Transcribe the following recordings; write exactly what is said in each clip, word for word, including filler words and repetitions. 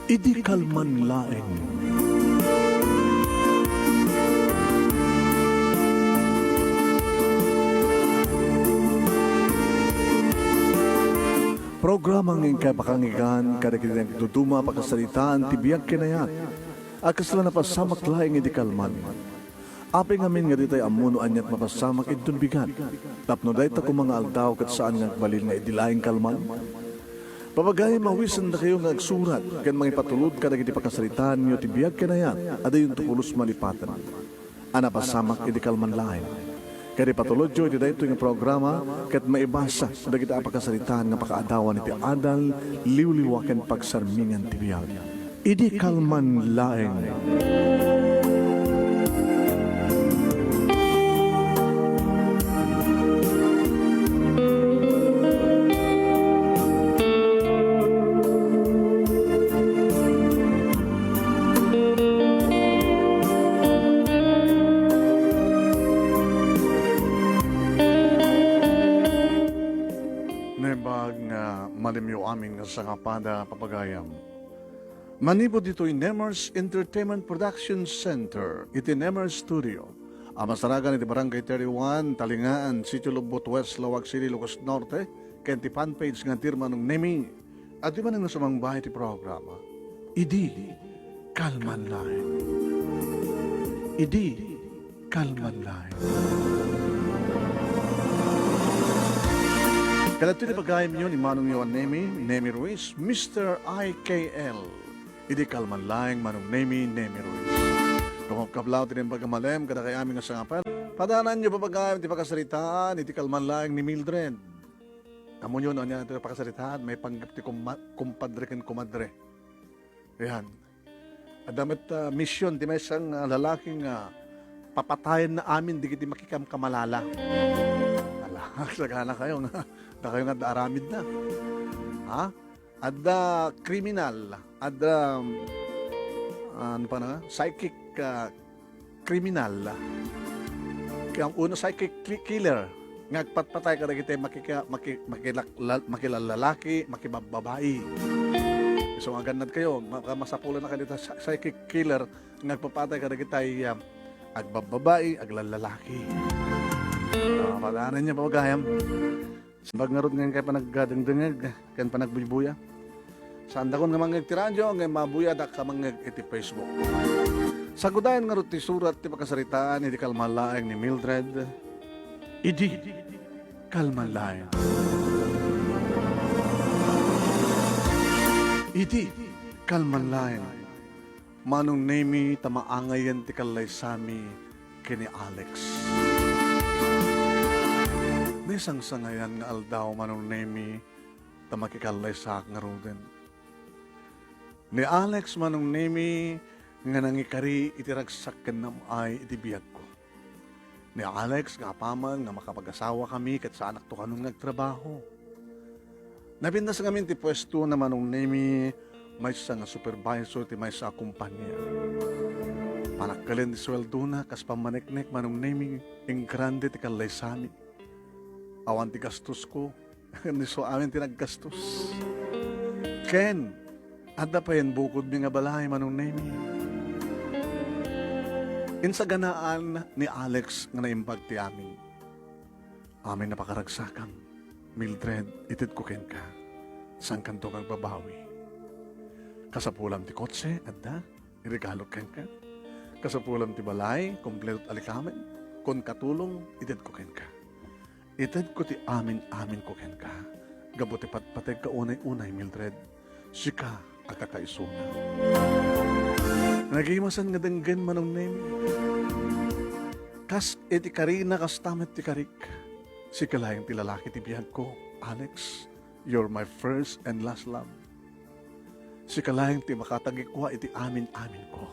Idi kalman laeng. Programa nga inkay pakangigan kadagiti nagduduma a pakasaritaan ti biag ken ayat a kasla napasamak laeng idi kalman. Apay ngamin nga ditay ammo no aniat mapasamak inton bigat, tapno dayta koma nga aldaw ket saan nga agbalin nga idi laeng kalman? Papagayam, mawisendakayo nga agsurat ken mangipatulod kadagiti pakasaritaanyo ti biag ken ayat a diyonto pulos malipaten a napasamak idi kalman laeng. Ket ipatulodyo iti daytoy nga programa ket maibasa dagiti a pakasaritaan nga pakaadawan iti adal, liwliwa ken pagsarmingan ti biag. Idi kalman laeng. Naimbag nga malimyo amin nga sangapada, papagayam. Manipud ditoy Nemers Entertainment Production Center iti Nemers Studio a masarakan iti Barangay thirty-one, Talingaan, Sitio Lubot West, Laoag City, Ilocos Norte, ken ti fan page nga Dear Manong Nemi, adda manen nga sumangbahay ti programa. Idi kalman laeng. Idi kalman laeng. Kadagitoy ti pagayamyo ni Manongyo a Nemi, Nemi Ruiz, Mister I K L. Idi kalman laeng, Manong Nemi, Nemi Ruiz. Kumapkablaw ti naimbag a malem kadakay amin nga sangapada. Padananyo, papagayam, ti pakasaritaan iti kalman laeng ni Mildred. Ammoyo no ania ti pakasaritaan, maipanggep ti kumma-, kumpadre ken kumadre. Ayan. Adda met, ah, mission ti maysa nga lalaki nga papatayenna amin dagiti makikamkamalala. Ala, sagana kayo nga, dakayo nga adda aramidna. Ha? Adda kriminal, adda, um, ano pa na? Psychic, ah, kriminal. Kaya ang una, psychic ki-, killer nga agpatpatay kadagiti makika-, maki-, makilak-, la-, makilallalaki, makibabbabai. So, agannad kayo, ma-, masapulan na kayo dita psy-, psychic killer nga agpapatay kadagiti, ah, agbabbabai, aglallalaki. Ah, padanan niya, pagayam. Simbag ngarud nga inkay panagdengdengngeg ken panagbuybuya. Saandakon nga mangngeg ti radio, ngem mabuyadak a mangngeg iti Facebook. Sagudayen ngarud ti surat ti pakasaritaan idi kalman laeng ni Mildred. Idi kalman laeng. Idi kalman laeng. Manong Nemi, ta maangayen ti kallaysami ken ni Alex. Naisangsangayan nga aldaw, Manong Nemi, ta makikallaysaak ngaruden. Ni Alex, Manong Nemi, nga nangikari iti ragsak ken nam-ay iti biagko. Ni Alex nga apaman nga makapag-asawakami ket saanakto kanon nga agtrabaho. Napintas ngamin ti puesto na Manong Nemi, maysa nga supervisor ti maysa a kompania. Panakkelin ti sueldona kas pammaneknek, Manong Nemi, ingrande ti kallaysami. Awan ti gastosko. Ni isu amin ti naggastos. Ken, adda payen bukodmi nga balay, Manong Nemi. Insaganaan ni Alex nga naimbag ti amin. Amin a pakaragsakam, Mildred, itedko kenka. Saankanto nga agbabawi. Kasapulam ti kotse, adda, iregalok kenka. Kasapulam ti balay, kompleto ti alikamen. Kon katulong, itedko kenka. Itedko ti amin-aminko kenka, gapu ti patpategka unay-unay, Mildred. Sika a kakaisuna. Nagimasan nga denggen, Manong Nemi. Kas iti karina, kasta met ti karik. Sika laeng ti lalaki ti biagko, Alex. You're my first and last love. Sika laeng ti makatagikua iti amin-aminko.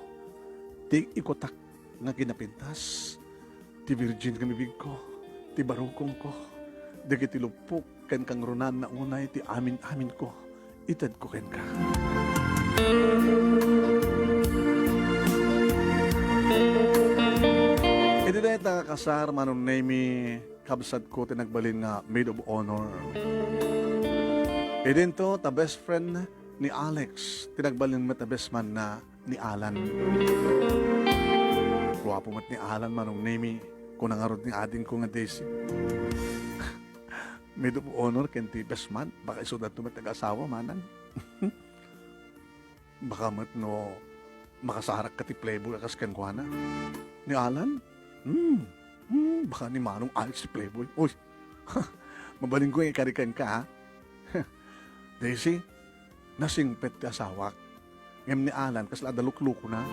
Ti ikutak nga kinapintas, ti virgin nga bibigko, ti barukongko, dagiti luppok ken kangrunaan na unay ti amin-aminko, itedko kenka. Iti dayta nga kasar, Manong Nemi, kabsatko ti nagbalin nga maid of honor. Idinto ta best friend ni Alex, ti nagbalin met a best man na ni Alan. Guapo met ni Alan, Manong Nemi, kuna ngarud ni adingko nga Daisy. Maid of honor ken ti best man, baka isuda met nga asawa, manang. Baka met no makasarakka ti playboy a kas kenkuana. Ni Alan? Hmm. Hmm, baka ni Manong Alex ti playboy. Uy, mabalinko nga ikari kenka, ha? Daisy, nasingpet ti asawak. Ngem ni Alan, kasla adda luklukona.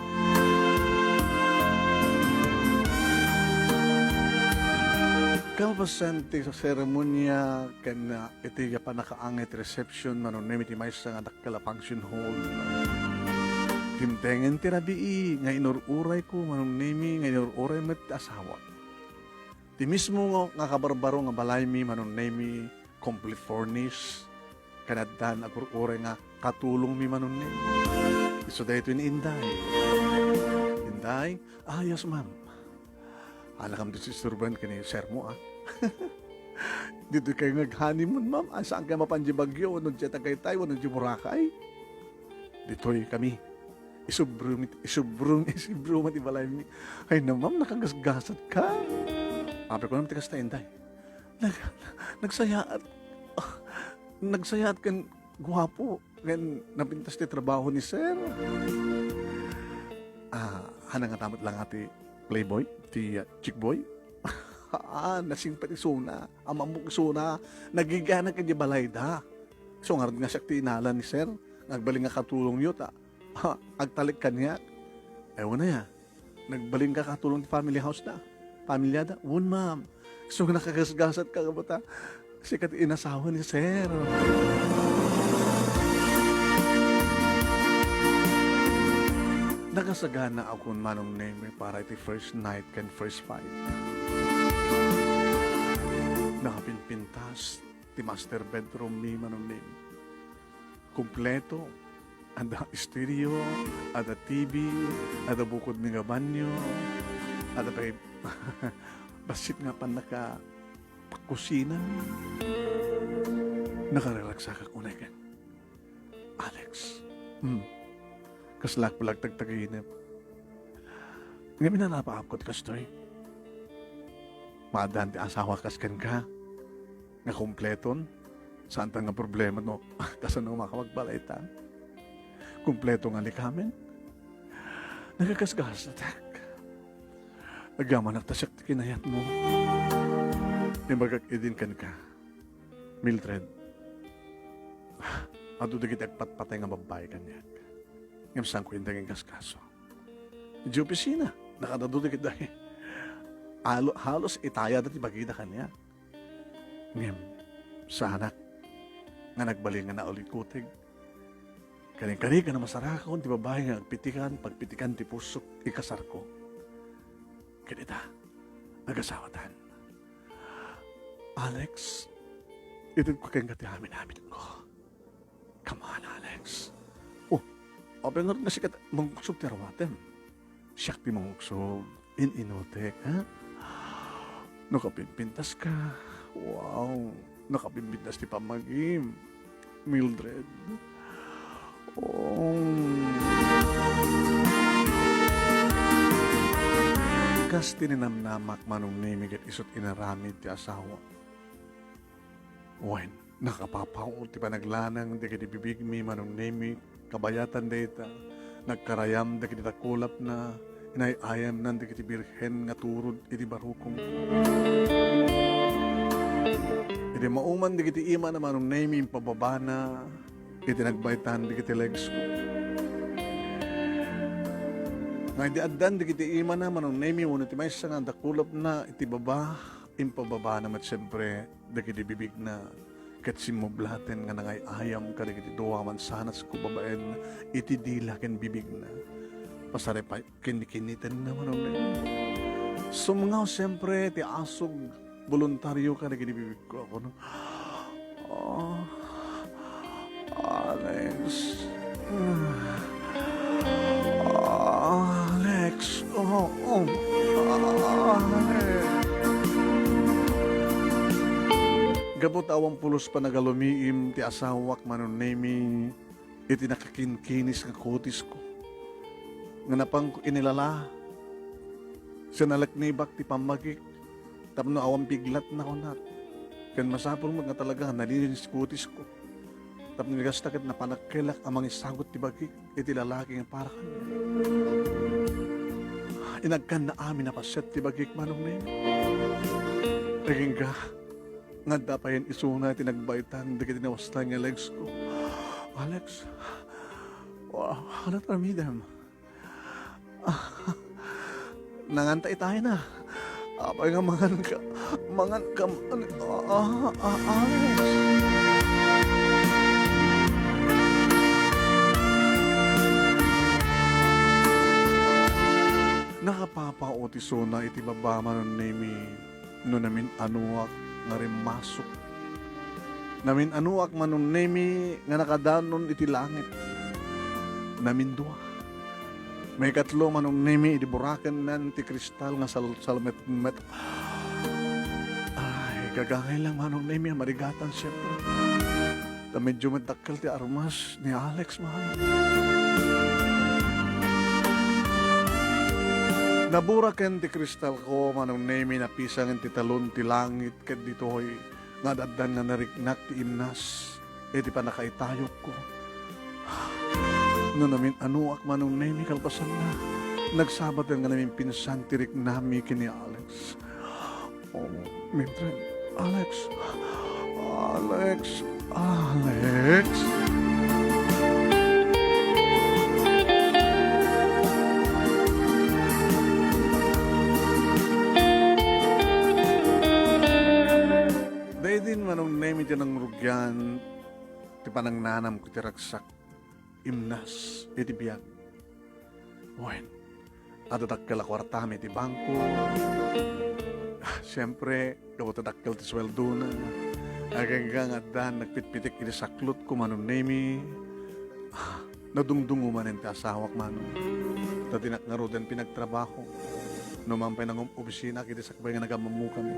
Kalpasan ti seremonia ken, ah, iti pannakaangay ti reception, Manong Nemi, iti maysa nga dakkel a function hall. Dimtengen ti rabii nga inur-urayko, Manong Nemi, nga inur-uray met ti asawak. Ti mismo nga kabarbaro nga balaymi, Manong Nemi, complete furnished, ken addan agur-uray nga katulongmi, Manong Nemi. Isu daytoy ni Inday. Inday, ah, yes, ma'am. Alakam ti isturboen ken ni sermo, ah. Ditoy kayo nga honeymoon, ma'am. Ah, saan kayo mapan di Baguio, wenno di Tagaytay, wenno di Boracay? Ditoy kami. Isubrum, isubrum, isubrum ti balaymi. Ay na, ma'am, nakagasgasat ka. Apay ko naman ti kasta, Inday. Nag-, nagsayaat. Ah, nagsayaat ken guapo. Ken napintas ti trabaho ni sir. Ah, hanang nga tamat lang ti playboy, ti, ah, chick boy. Ah, nasingpet isuna, amamok isuna, nagigianak iti balayda. So, ngarud nga siak ti inalan ni sir, nga agbalin nga katulongyo, ta, ah, agtalek kaniak. Ewan na ya. Nagbalin ka katulong ti family house da. Pamilyada. Wen, ma'am. So, nakagasgasat ka, kabata. Sika ti inasawa ni sir. Nakasagana akon, Manong Nemi, para iti first night ken first fight. Nakapinpintas ti master bedroom mi, Manong Nemi. Kompleto. Adda stereo, adda T V, adda bukodmi nga banyo, adda pay bassit nga pannakakusina. Nakarelaksakak unay ken, Alex. Hmm. Kaslak pay la agtagtaginep. Ngem inanapaapko ti kastoy. Maaddaan ti asawa kas kenka nga kompleton. Saantan nga problema no kasano makapagbalaytan. Kompleto nga likamen. Nagagasgasatak. Agyamanak ta siak ti kinayatmo. Imbagak idin kenka, Mildred, adu dagiti agpatpatay nga babbai kaniak. Ngem saanko inda nga inkaskaso. Idiay opisina, nakadadu dagiti alo-, halos itayada ti bagida kaniak. Ngem, saanak nga nagbalin nga naulikutek. Kaninkani nga masarakon ti babai nga agpitikan, pagpitikan ti pusok, ikasarko. Ket ita, agasawatan. Alex, itedko kenka ti amin-aminko. Come on, Alex. Oh, apay ngarud nga sika ti mangugsob ti arwatem? Siak ti mangugsob. In-inutek, ha? Nakapimpintas ka. Wow. Nakapimpintas ti pammagim, Mildred. Oh. Kas ti ninamnamak, Manong Nemi, ket isut' inaramid ti asawa. Wen, nakapapaw ti panaglanang dagiti bibigmi, Manong Nemi, kabayatan dayta, nagkarayam dagiti takulapna, inay-ayamnan dagiti birhen nga turod iti barukong. Idi mauman dagiti imana, Manong Nemi, impababana iti nagbaytan dagiti legs ko. Nga idi addan dagiti imana, Manong Nemi, wenno ti maysa nga takulapna iti baba, impababana met siempre dagiti bibigna, ket simmublaten nga nangay-ayam kadagiti dua a mansanas ko babaen iti dila ken bibigna. Pasaripay, kinnikinnitenna, Manong Nemi. Sumngaw siempre ti asug boluntario kadagiti bibig ko. Ako, no? Ah, Alex. Alex. Oh, oh. Alex. Gapu ta awan pulos panagalumiim ti asawak, Manong Nemi, iti nakakinkinis nga kutisko, nga napanko inilala, sinalaknibak ti pammagik, tapno awan piglatna, kunak. Ken masapul met nga talaga nga nalinis ti kutisko, tapno ni kasta ket napanakkelak a mangisagut ti bagik iti lalaki nga para kaniak. Inagkanna amin a paset ti bagik, Manong Nemi. Agingga, nga adda payen isuna ti nagbaetan dagiti nawasten nga legsko. Alex, wa-, walat aramidem. Nanganta itay na. Apay nga mangan ka? Mangan ka man. Ah, ah, ah, Alex. Nakapapao ti suna iti baba, Manong Nemi, no namin-anoak nga rimmasok. Namin-anoak, Manong Nemi, nga nakadanon iti langit. Namindua. Maikatlo, Manong Nemi, idi burakennen ti kristal nga sal-, salmetmet. Ay, gagangay lang, Manong Nemi, a marigatan, siyempre. Ta medyo met dakkel ti armas ni Alex, Manong. Naburaken ti kristalko, Manong Nemi, napisangen ti talon ti langit ket ditoy nga addan nga nariknak ti imnas iti pannakaitayokko. No namin-anoak, Manong Nemi, kalpasanna, nagsabaten nga naminpinsan ti riknami ken ni Alex. Oh, Mildred, Alex, Alex, Alex. Daydi, Manong Nemi, ti nangrugian ti panangnanamko iti ragsak imnas iti biag. Wen, adda dakkel a kuartam iti bangko. Siempre, gapu ta dakkel ti sueldona. Agingga nga addan nagpitpitik iti saklotko, Manong Nemi. Nadungdungo manen ti asawak, Manong. Ta dinak ngaruden pinagtrabaho. No man pay nangum-, obisina iti sakbay nga nagammukami.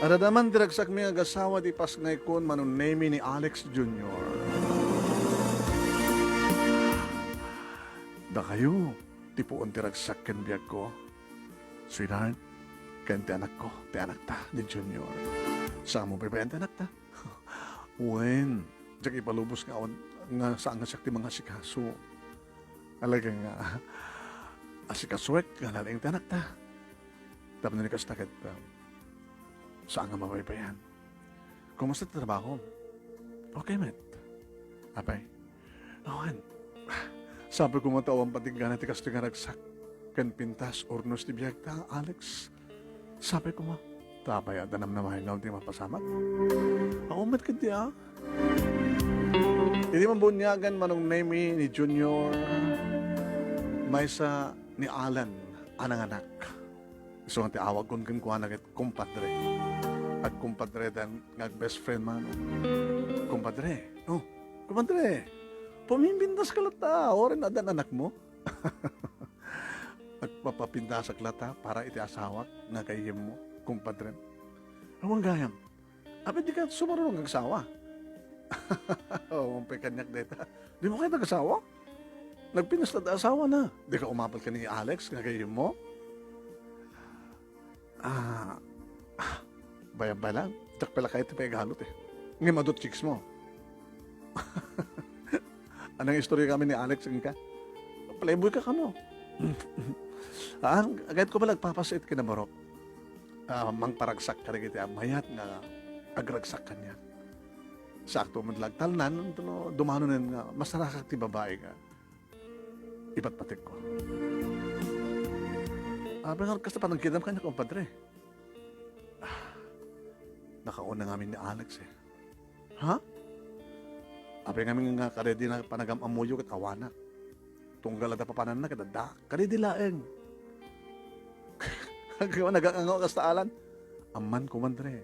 Adda man ti ragsakmi nga agasawa iti pasngaykon, Manong Nemi, ni Alex Junior. Dakayo ti puon ti ragsak ken biagko, sweetheart, ken ti anakko, ti anakta ni Junior. Saan mo pay bayan ti anakta? Wen, diak ipalubos nga awan, nga saan nga siak ti mangasikaso. Talaga nga, asikasuek nga nalaing ti anakta. Tapno ni kasta ket, um, saan nga mabaybayan. Kumusta ti trabaho? Okay met. Apay? Awan. Sapay koma ta awan patigana ti kastoy nga ragsak ken pintas, urnos ti biagta, Alex. Sapay koma. Ta apay a danam na mahingaw ti mapasamak? Awan met ketdi, a. Idi mabuniagan, Manong Nemi, ni Junior, maysa ni Alan a nanganak. Isu nga ti awagkon kenkuana ket kumpadre. Agkumpadreden nga ag-best friend man. Kumpadre, oh, kumpadre, pumimbintaska latta, uray addan anakmo. Agpapapintasak latta para iti asawak nga gayyemmo, kumpadre. Awan gayam. Apay, dika sumarurong agsawa? Awan pay kaniak dayta. Dimo kayat agsawa? Nagpintas ti asawana. Dika umapal ken ni Alex nga gayyemmo? Ah, ah, bayam pay lang. Diak pay la kayat ti paigalot, eh. Ngem adu ti chicks mo. Anang istorya kami ni Alex, inka? Playboy ka kano? Ah, agayat ko pala agpapas-it ken nabarok. Ah, mangparagsak kadagiti a mayat nga agragsak kaniak. Sakto met la agtalnan, no dumanonen nga masarakak ti babai nga ipatpatekko. Ah, pero kasta panagkitam kaniak, kumpadre. Ah, nakauna ngamin ni Alex, eh. Ha? Apay ngamin nga kadedi na panagam-ammoyo ket awanak. Tunggal adda papananna ket adda. Kadedi laeng. Agyaman nagangangaw kasta, Alan. Amman, kumpadre.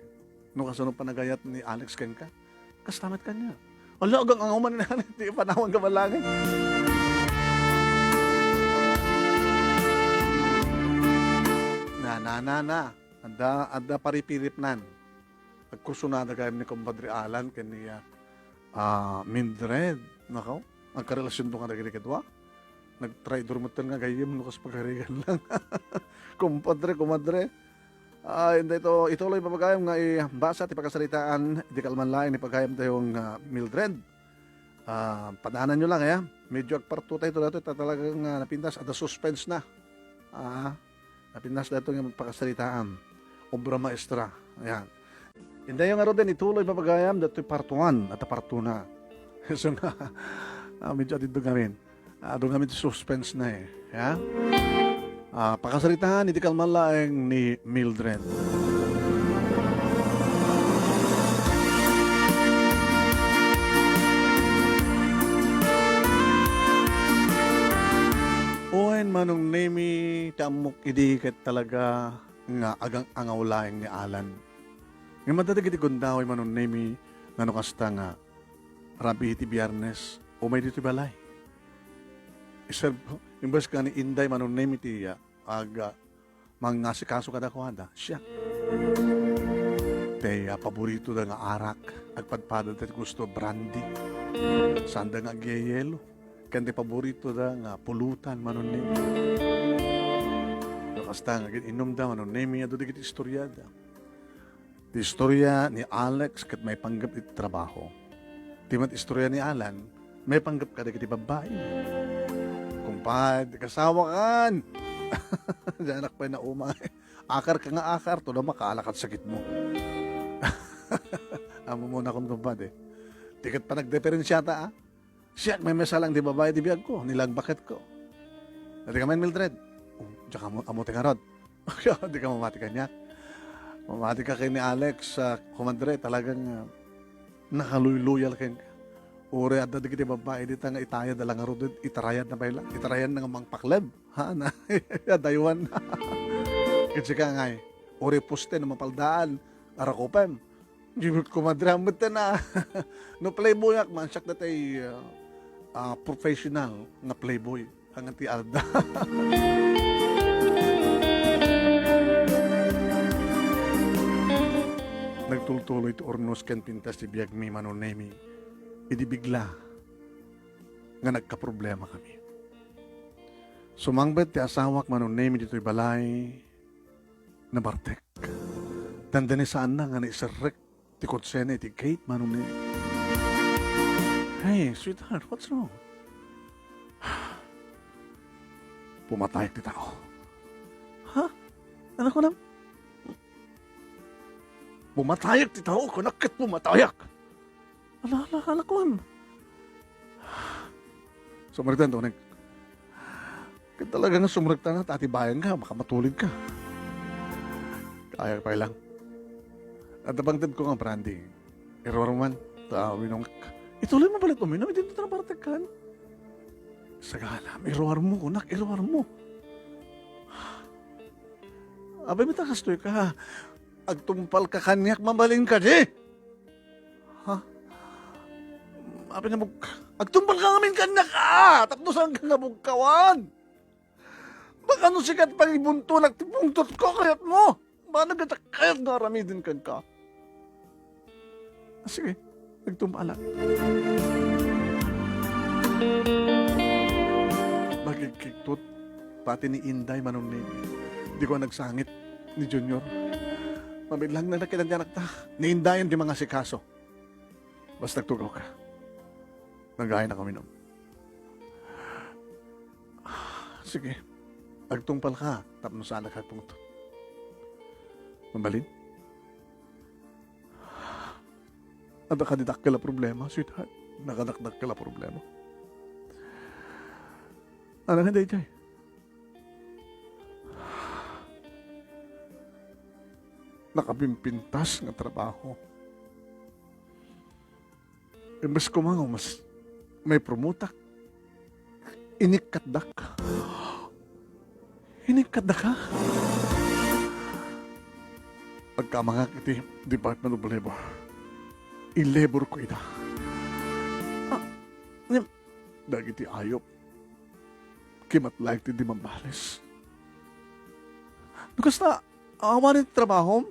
No kasano panagayat ni Alex kenka? Kasta met kaniak. Ala, agangangaw man ni Alan. Ti panawan ka man laeng. Na, na, na, na. Adda, adda paripiripnan. Agkursunada gayam ni Kumpadre Alan ken ni, ah, ah, Mildred. Nakaw, agkarelasionto nga dagiti kadua. Nagtraidor metten nga gayyem no kas pagarigan lang. Kumpadre, kumadre. Ay, hindi ito, ituloy papagayam nga ibasa ti pakasaritaan, di kalman laeng ni pagayam tayo nga Mildred. Ah, padanan nyo lang, ya. Medyo agparto tayo ito dati, ta talagang ah, napintas, ada suspense na. Ah, napintas dito nga pakasaritaan. Obra maestra. Ayan. Hindi yung nga din, ituloy papagayam, dito part one at part two na. So nga, ah, medyo atid gamin. Ah, doon kami suspense na eh. Ya? Ah, pakasaritaan, iti kalman laeng ni Mildred. Wen, Manong Nemi, ti ammok idi ket talaga nga agang-angaw laeng ni Alan. Ngem adda dagiti gundaway, Manong Nemi, nga no kasta nga rabii ti Biyernes, umay ditoy balay. Iserb-, imbes nga ni Inday, Manong Nemi, ti, ah, ag-, ah, mangasikaso kadakuada, siak. Ti, ah, paborito da nga arak, agpadpada ti gusto, brandy. Sanda nga agyeyelo. Ken ti paborito da nga pulutan, Manong Nemi. No kasta nga gin-inum da, Manong Nemi, adu dagiti istoriada. Ti istorya ni Alex ket maipanggep iti trabaho. Ti met istorya ni Alan, maipanggep kadagiti babbai. Kumpad, kasawakan! Diyanak pay nauma. Akar ka nga akar, to da makaala kat sakit mo. Amo mo na kun kumpad eh. Ti ket panagdiferensiata, ah. Siak, may mesa lang ti babae ti biag ko, ni langbaket ko. Dati ka man, Mildred. Oh, diak amo, amo ti ngarud. Di ka mamati kaniak. Mamati ka ken ni Alex, ah, kumadre, talagang, ah, nakaluyluyal kenka. Uray adda dagiti babae dita nga itayad da la ngarud, itarayad na pay la, itarayan na nga mangpakleb. Ha, na, daywan. Ket sika ngay, uray poste no mapaldaan, arakupem. Jimmy, kumadre, metten a. No playboyak man, siak dati, ah, ah, professional nga playboy. Ang ti Alda. Nagtultuloy ti urnos ken pintas ti biagmi, Manong Nemi. Idi bigla nga nagkaproblema kami. Sumangpet ti asawak, Manong Nemi, ditoy balay, nabartek. Dandani saanna nga naiserrek ti kotsena iti gate, Manong Nemi. "Hey, sweetheart, what's wrong?" "Pumatayak ti tao." "Ha? Ano ko lang?" "Pumatayak ti tao, kunak ket pumatayak." "Ala, ala, ala, kuan." Sumrektan, Tonek. Ket talaga nga sumrektan na, ta atibayan ka, makamatulid ka. Kaya pay lang. Adda pangted ko nga brandy. Iruar man, ta winungak. Ituloy mo balik uminom, iti trabartek kan. Sagana, iruar mo, kunak, iruar mo. Abay, mita kastoy ka. Agtungpal ka kaniak, mabalin ka, di? Ha? Apay nga bug-, agtungpal ka ngamin kaniak, a! Tapno saan ka nga bugkawan? Baka no sikat pangibuntonak ti pungtot ko, kayat mo? Baka nagkayat nga aramiden kenka. Sige, nagtumpalak. Magigkigtot, pati ni Inday, Manong Nemi. Di ko nagsangit ni Junior. Mabitlang na nakitandianak ta. Ni Inday, hindi mangasikaso. Basta agtugaw ka. Nagayan na kami, no? Sige. Agtungpal ka, tapno saan ka agpungtot. Mabalin? Adda kadi dakkel a problema, sweetheart. Nakadakdakkel a problema. Ano nga, Day Jay? Nakapimpintas nga trabaho. Imbes koma nga mas maipromotak, inikkatdak. Inikkatdaka? Agkamangak iti Department of Labor. I-labor ko ida. Ah, ngem, dagiti ayop, kimatlaek ti di mambales. No kasta, awanen ti trabahom?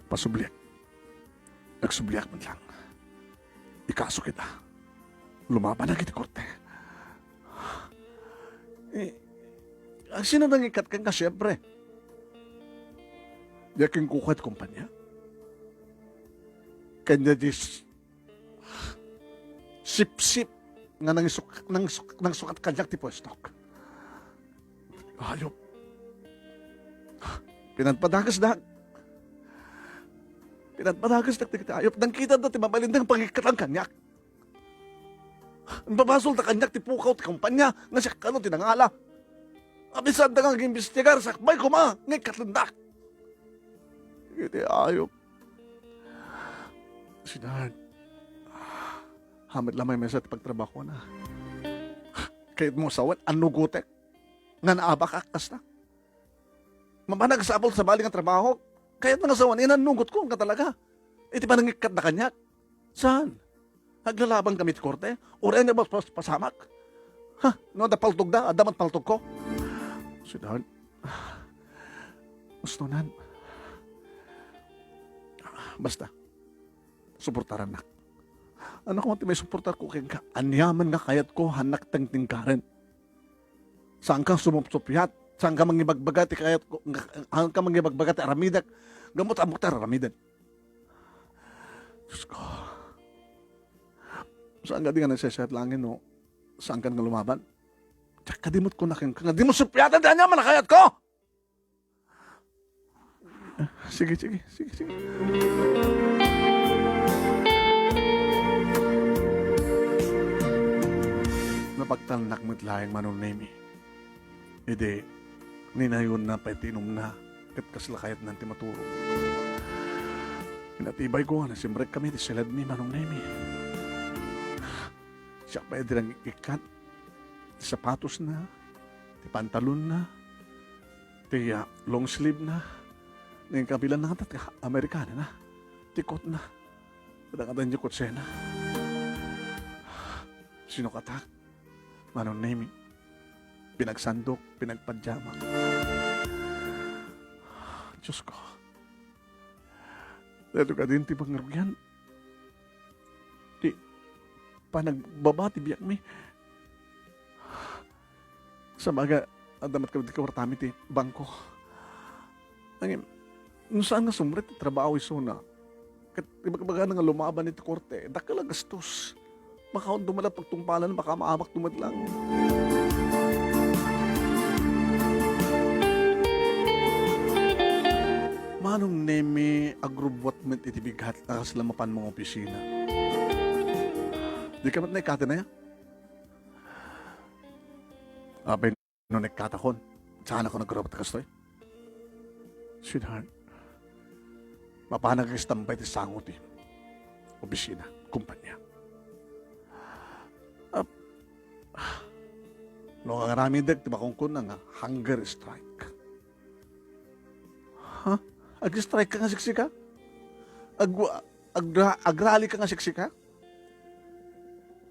Pasubliak. Nagsubliak man lang. Ikaso kita. Lumabanak iti korte. Eh, sino nangikkat kenka? Siempre, diak kenkukuat kompanya. Kanya dis sipsip nga nangsuk-, nangsuk-, nangsukat kaniak ti puestok. Ayop. Pinadpadagesdak. Pinadpadagesdak dagiti ayop. Nangkitanda ti mabalinda nga pangikkatan kaniak. Impabasolda kaniak ti pukaw ti kompanya nga siak kano ti nangala. Abisaanda nga agimbestigar, sakbay koma nga ikkatendak. Iti ayop. Sidan. Hamet la maymaysa ti pagtrabahona. Kayatmo sawen, annugotek nga naabakak kasta. Mapan nagsapul sabali nga trabaho. Kayatna nga sawen, inannugotko nga talaga iti panangikkatda kaniak. Saan? Aglalaban kami ti korte? Uray nga pas-, pas-, pasamak? Ha? No, adda paltogda, adda met paltogko. Sidan. Gusto nan. Basta, suportarannak. Ania koma ti maisuportarko kenka? Aniaman nga kayatko, hannak tingtingkaren. Saanka sumupsupiat, saanka mangibagbaga ti kayatko, saanka mangibagbaga ti aramidek, gammot ammok ti aramiden. Diyos ko. Saan kadi nga nagsesayat langin no saankan nga lumaban? Diak kadi met kuna kenka nga dimo supiaten ti aniaman a kayatko! Sige, sige, sige, sige. Napagtalnak met laeng, Manong Nemi. Idi ninayonna pay ti inumna, ket kasla kayatnan ti maturog. Pinatibayko nga nasimrek kami ti siledmi, Manong Nemi. Siak pay idi nangikkat ti sapatosna, ti pantalonna, ti, ah, long sleeve na, nagkabilan na ti Amerikana na, ti coat na, kadagatan ti kotsena. Sinukatak, Manong Nemi, pinagsandok, pinagpadiamak. Diyos ko, daytoy kadin ti pangrugian. Ti panagbaba ti biagmi. Sabagay, adda met kadi ti kuartami ti bangko. Ngem, no saan nga sumrek ti trabaho isuna, ket ibagbagana nga lumaban iti korte, dakkel a gastos. Makaon dumadal pagtungpalan, makamaabak dumadal lang. Manong Nemi, agrubbuat met iti bigat a kasla mapan mangopisina. Dika met naikkaten aya? Apay no naikkatakon, saanakon agrubbuat kastoy? Sweetheart, mapanak nga istambay ti sango ti opisina, kumpanya. Ah, no, ang aramidek ti makunkuna nga hunger strike. Ha? Ag-strike ka nga siksika? Ag-, agra-, agrali ka nga siksika?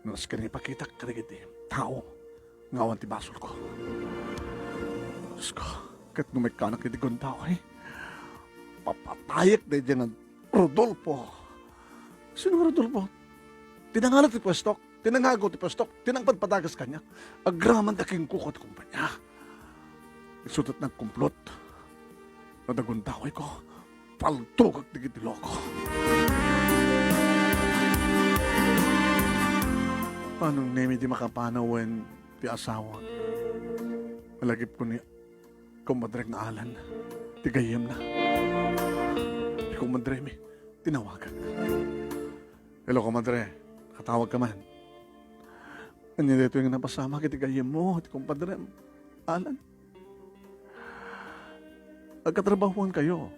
Nasken nga ipakitak kadagiti tao nga awan ti basolko. Diyos ko, ket no maikkanak iti gundaway, papatayek daydiay nga Rodolfo. Sino nga Rodolfo? Ti nangala ti puestok, ti nangagaw ti puestok, ti nangpadpadagas kaniak. Agramanda kenkuko ti kumpanya. Isu ti nagkumplot. No adda gundawayko, paltogek dagiti loko. Manong Nemi ti makapanaw wen ti asawa. Malagipko ni Komadre nga Alan, ti gayyemna. Ti komadremi, tinawagek. Hello, komadre. Nakatawag ka man. Ania daytoy nga napasamak iti gayyemmo, ti kompadrem, Alan? Agkatrabahuan kayo.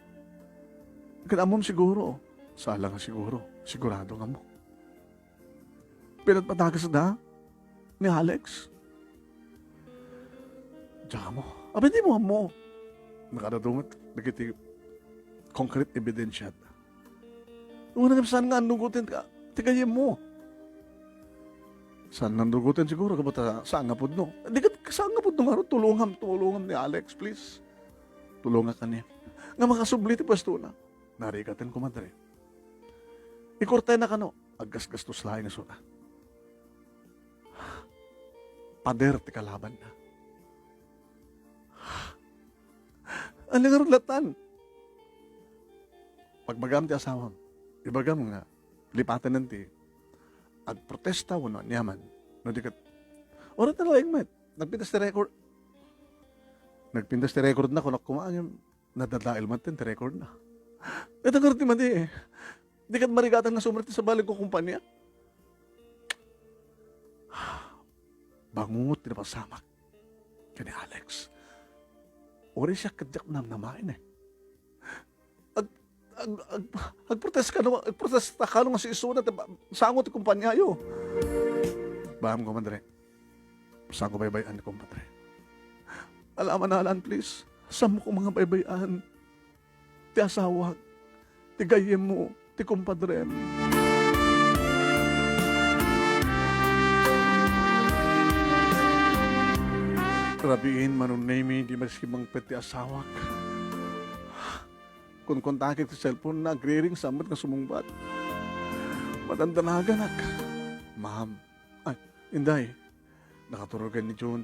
Ket ammom siguro. Saan la nga siguro. Sigurado nga ammo. Pinagpadagasda ni Alex. Diak ammo. Apay dimo ammo? Nakadadunget dagiti konkret ebidensiada. Wen, saan nga annugoten ka, ti gayyemmo? Saan nga annugoten siguro, gapu ta saan nga pudno. Di ket saan nga pudno ngarud, tulongam, tulongam ni Alex, please. Tulongak kaniak. Nga makasubli ti puestona. Narigaten, komadre. Ikortena kano, aggasgastos laeng isuna. pader ti kalabanna. Ania ngarud lattan? Pagbagam ti asawam, ibagam nga lipatenen ti agprotesta wenno aniaman. No di ket, uray ta laeng met, nagpintas ti record. Nagpintas ti recordna, kunak koma, ngem nadadael met ti recordna. Ita ngarud ti madi, eh. Di ket marigatan nga sumrek ti sabali nga kumpania. Bangungot ti napasamak ken ni Alex. Uray siak ket diak namnamaen, eh. Ag-, ag-, ag-, agprotesta kano, agprotesta kano nga si isuna ti ba-, sango ti kumpaniayo. Baam, kumadre. Sango baybay-an, kumadre. Alaman, Alan, please. Saanmo koma nga baybay-an ti asawak, ti gayyemmo, ti kumpadrem. Rabiin, Manong Nemy, di maski mangpet ti asawak. Kunkuntagek ti cellphone na, agriring, sammet nga sumungbat. Madandanaganak. Ma'am. Ay, Inday. Nakaturogen ni June.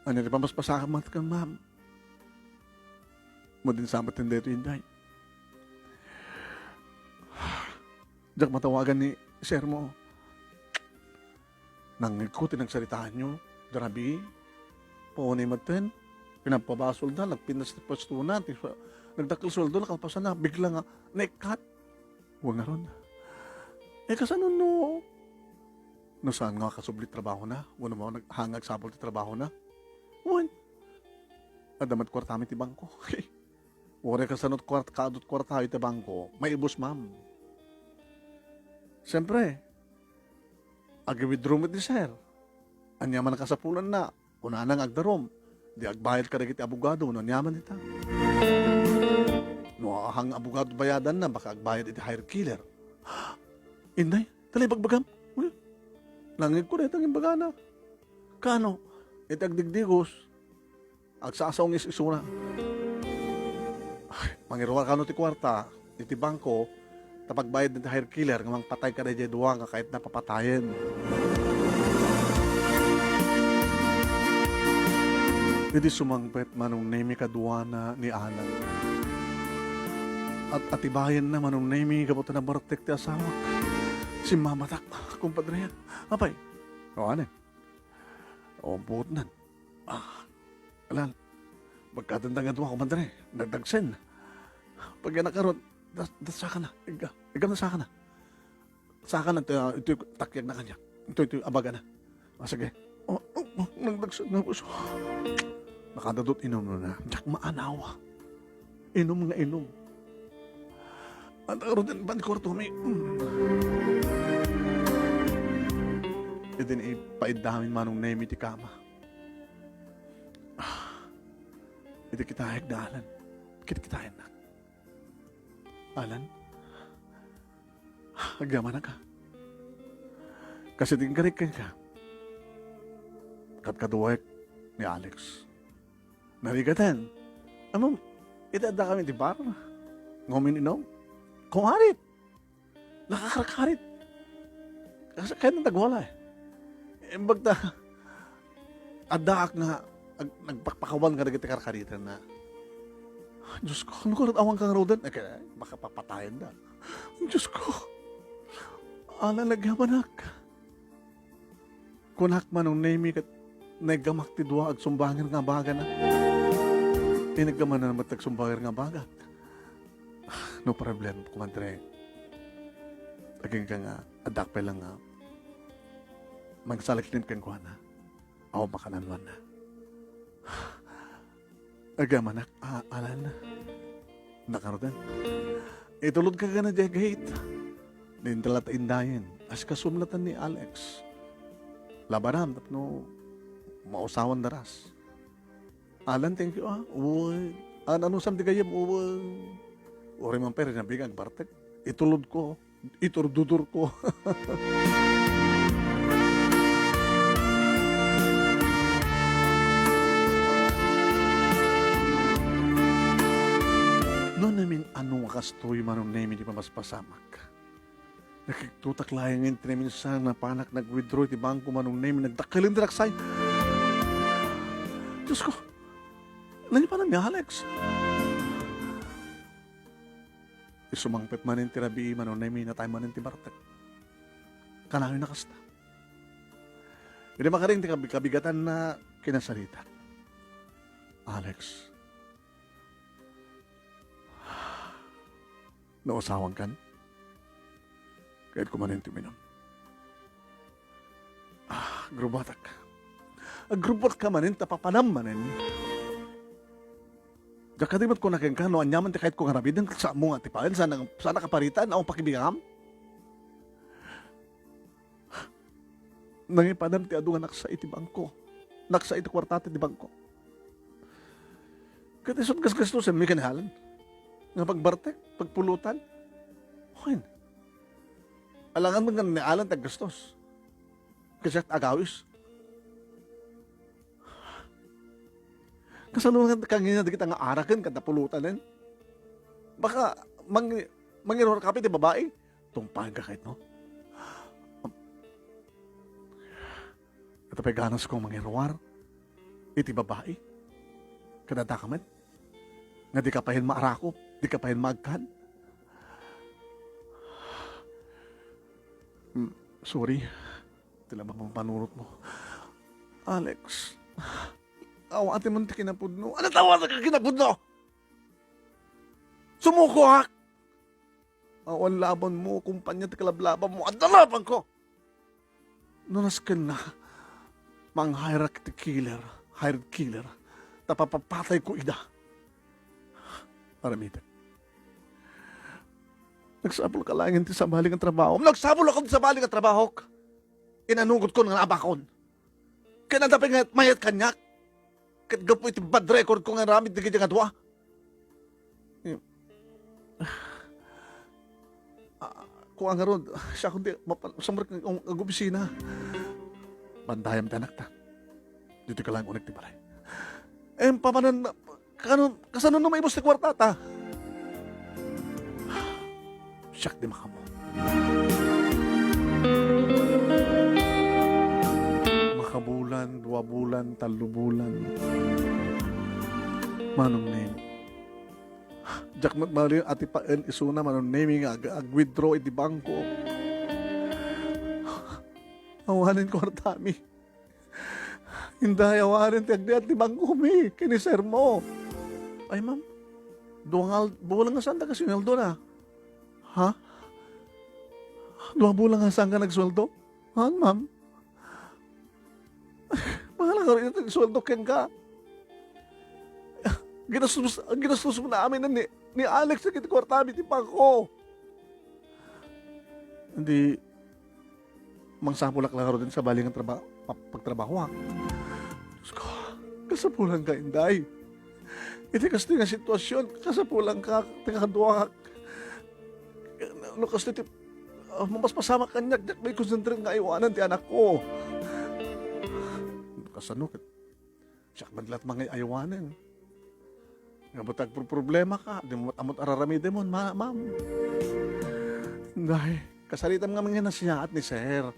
Ania ti pamaspasamak ken, ma'am? Madin sa met daytoy, Inday. Diak matawagan ni sir mo. Nangngegko ti nagsaritaanyo, grabe. Paunay metten, pinapabasolda, nagpintas ti puestona, ti, nagdakkel sueldo, nakalpasanna, bigla nga, naikkat. Wen ngarud. Eh, kasano no, no saan nga kasubli trabahona? Wenno mo nag-, haan nga agsapul ti trabahona? Wen. Adda met kuartami ti bangko. Uray kasano kuart-, kaadut kuarta iti bangko, maibus, ma'am. Siyempre, agi-withdraw met ni sir. Ania man a kasapulanna, kunana nga agdarum, di agbayad kadagiti abogado, no aniaman ita. No ahan nga abogado bayadanna, baka agbayad iti hire killer. Inday, talaga ibagbagam? Uy, nangngegko dayta nga imbagana. Kaano, iti agdigdigos, agsasaw nga is-isuna. Ay, mangiruar kano ti kuarta iti bangko, ta pagbayad ti hire killer nga mangpatay kadaydiay dua nga kayatna papatayen. Idi sumangpet Manong Nemy kaduana ni Alan, at atibayenna Manong Nemy gapu ta nabartek ti asawak. Simmamatak, kumpadre. Apay, o, ania? O, buot nan. Ah, Alan, magkadendang nga dua, kumadre. Nagdagsen. Pagyanak ngarud, das-, das-, sakana. Igga, igga na sakana. Sakana, ito, ito, takyag na kaniak. Ito, ito, abaga na. Ah, sige. Oh, oh, oh, nagdagsen na, boss. Nakadadot, inum na. Diak maanaw. Inum nga inum. Anta ngarud, pan kwarto mi. Mm. Idin ipaidda amin Manong Nemy ti kama. Ah, idi kitaek da Alan. Kitkitaennak. Alan? Agyamanak, a. Kas iti inkarik kenka. Kadkaduaek ni Alex. Narigaten. Ammom, iti addakami iti bar. Nga umin-inom. Kumarit. Nakakarkarit. Kas-, kayatna nga agwala, eh. Imbag ta, addaak nga ag-, nagpakpakawan kadagiti karkaritanna. Diyos ko, no ngarud awanka ngaruden? Eh, kaya, baka papatayendak. Diyos ko, Alan, agyamanak. Kunak, Manong Nemy, ket naiggamak ti dua agsumbanger nga abagana. Iniggamanna met agsumbanger nga abagak. Ah, no problem, kumadre. Agingga nga, addak pay lang nga mangsaliknib kenkuana. Awan makananwanna. Agyamanak, a, Alan. Nakarudan. Itulodka gayam idiay gate. Dintala ta indayen. Asikasum latta ni Alex. Labanam tapno mausawan daras. Alan, thank you, a. Uy. An-, anusam ti gayyem? Uy. Uray man pay, rinabing agbartek. Itulodko. Iturdudurko. No namin-ano nga kastoy, Manong Nemy, ti pamaspasamak. Nakigtotak laeng ti naminsan, napanak nag-withdraw iti bangko, Manong Nemy, nagdakkel ti naksay. Diosko, naipanan ni Alex. Isu mangpet manen ti rabii, Manong Nemy, natay manen ti bartek. Kanayon a kasta. Idi makaring ti kabi-, kabigatanna, kinasarita. Alex, no asawankan, kayatko manen ti uminum. Ah, agrubatak. Agrubatka manen, ta papanam manen. Diak kadi met kuna kenka, no aniaman ti kayatko nga aramiden, ket saanmo nga atipaen, saan, saan a kaparitan, awan pakibigam? Nangipanan ti adu nga naksa iti bangko. Naksa iti kuartata iti bangko. Ket isut' gasgastosen mi ken ni Alan. Nga pagbartek, pagpulutan. Wen. Alangan met nga ni Alan ti aggastos. Ket siak ti agawis. Kasano nga kangina dagita nga araken ken pulutanen? Baka mang-, mangiruar ka pay iti babai? Tungpaenka kayatmo? Ita pay ganasko mangiruar iti babai? Ket addaka met? Nga dika pay maarakop, dika pay maagkan? Hmm, sorry. Ti laeng a pampanunotmo. Alex, awatem ti kinapudno. Ania ti awatek a kinapudno? Sumukoak! Awan labanmo, kumpanya ti kalablabanmo. Adda labanko! No nasken nga, mang-hire-ak ti killer, hired killer, ta papapatayko ida. Aramidek. Nagsapulka laengen ti sabali nga trabaho. Nagsapulakon ti sabali nga trabahok. Inanugotkon nga naabakon. Ket adda pay nga mayat kaniak. Ket gapu iti bad recordko nga aramid dagiti nga dua. Ah, kua ngarud, siak ti mapa-, sumrek nga ag-opisina. Bandayam ti anakta. Ditoyka laeng unek ti balay. Em, papanan, Kano, kasano no maibus ti kuartata? Siak ti makaammo. Makabulan, dua bulan, tallo bulan. Manong Nemy. Diak met malin atipaen isuna, Manong Nemy, nga ag-, ag-withdraw iti bangko. Awanen kuartami. Inday, awanen ti agdiat ti bangkomi ken ni sir mo. Ay, ma'am, dua nga al-, bulan nga saanda kasweldo na. Ha? Dua bulan nga saanka nagsweldo? Haan, ma'am. Bahala ka rin iti sweldo kenka. Ginastos, ginastos mo na amin ni, ni Alex dagiti kuartami ti bangko. Hindi, mangsapulak la ngarud iti sabali nga traba-, pa-, pagtrabahoak. Diosko, kasapulanka, Inday. Iti kastoy nga sitwasyon, kasapulanka, ti kaduak. No kastoy ti, ah, mapaspasamak kaniak, diak makonsentrate nga aywanen ti anakko. Kasano ket Siak met laeng ti mangay-aywanen. Nga agpro-, problemaka, dimo met ammo ti araramidem, ma-, ma'am. Inday, kasaritam ngamin nga nasiyaat ni sir.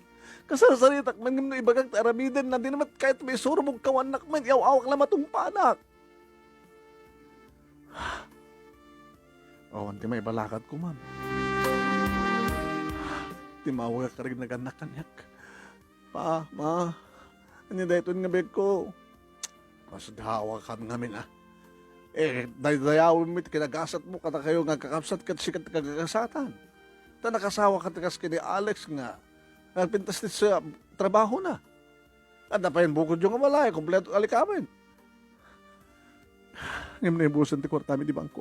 Kasasaritak man ngem no ibagak ti aramiden na, dina met kayat maisurbog ka, awannak met, iyaw-awak la matumpanak. Awan ti maibalakadko, ma'am. Timmawagak kadagiti nagannak kaniak. Pa, ma, ania daytoy nga biagko? Masdawakan ngamin, a. Eh, daydayawem met ti kinagasatmo kadakayo nga agkakabsat ket sika ti kagagasatan. Ta nakasawaka ti kas ken ni Alex nga agpintas ti sa trabahona. Adda pay bukodyo nga balay, kompleto ti alikamen. Ngem naibusen ti kuartami iti bangko.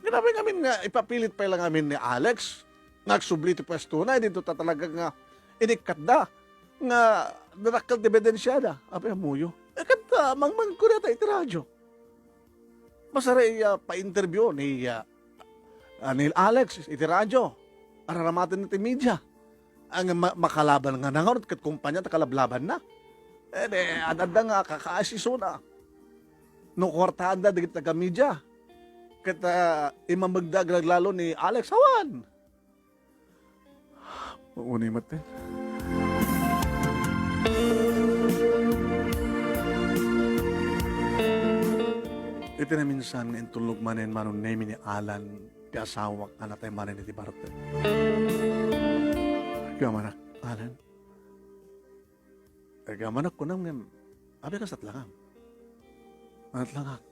Grabe ngamin nga ipapilit pay la ngamin ni Alex nga agsubli ti puestona, idinto ta talaga nga inikkatda nga nadakkel ti ebidensiada. Apay, ammoyo? Eh, ket, ah, mangmangko dayta iti radio. Masarayaw a pa-interview ni, ah, ah, ni Alex iti radio. Araramaten iti media. Ang ma-, makalaban nga nangarud ket kumpanya ta kalablabanna. Eh, di, ad-adda nga kakaasisona. No kuartaanda dagiti taga-media. Ket, ah, immamegda agraglalo ni Alex, awan. Uni met, eh. Iti naminsan nga intulnog manen Manong Nemi ni Alan ti asawak a natay manen iti bartek. Agamanak, Alan. Agamanak kunam ngem, abi, kasat langam. Anat langak.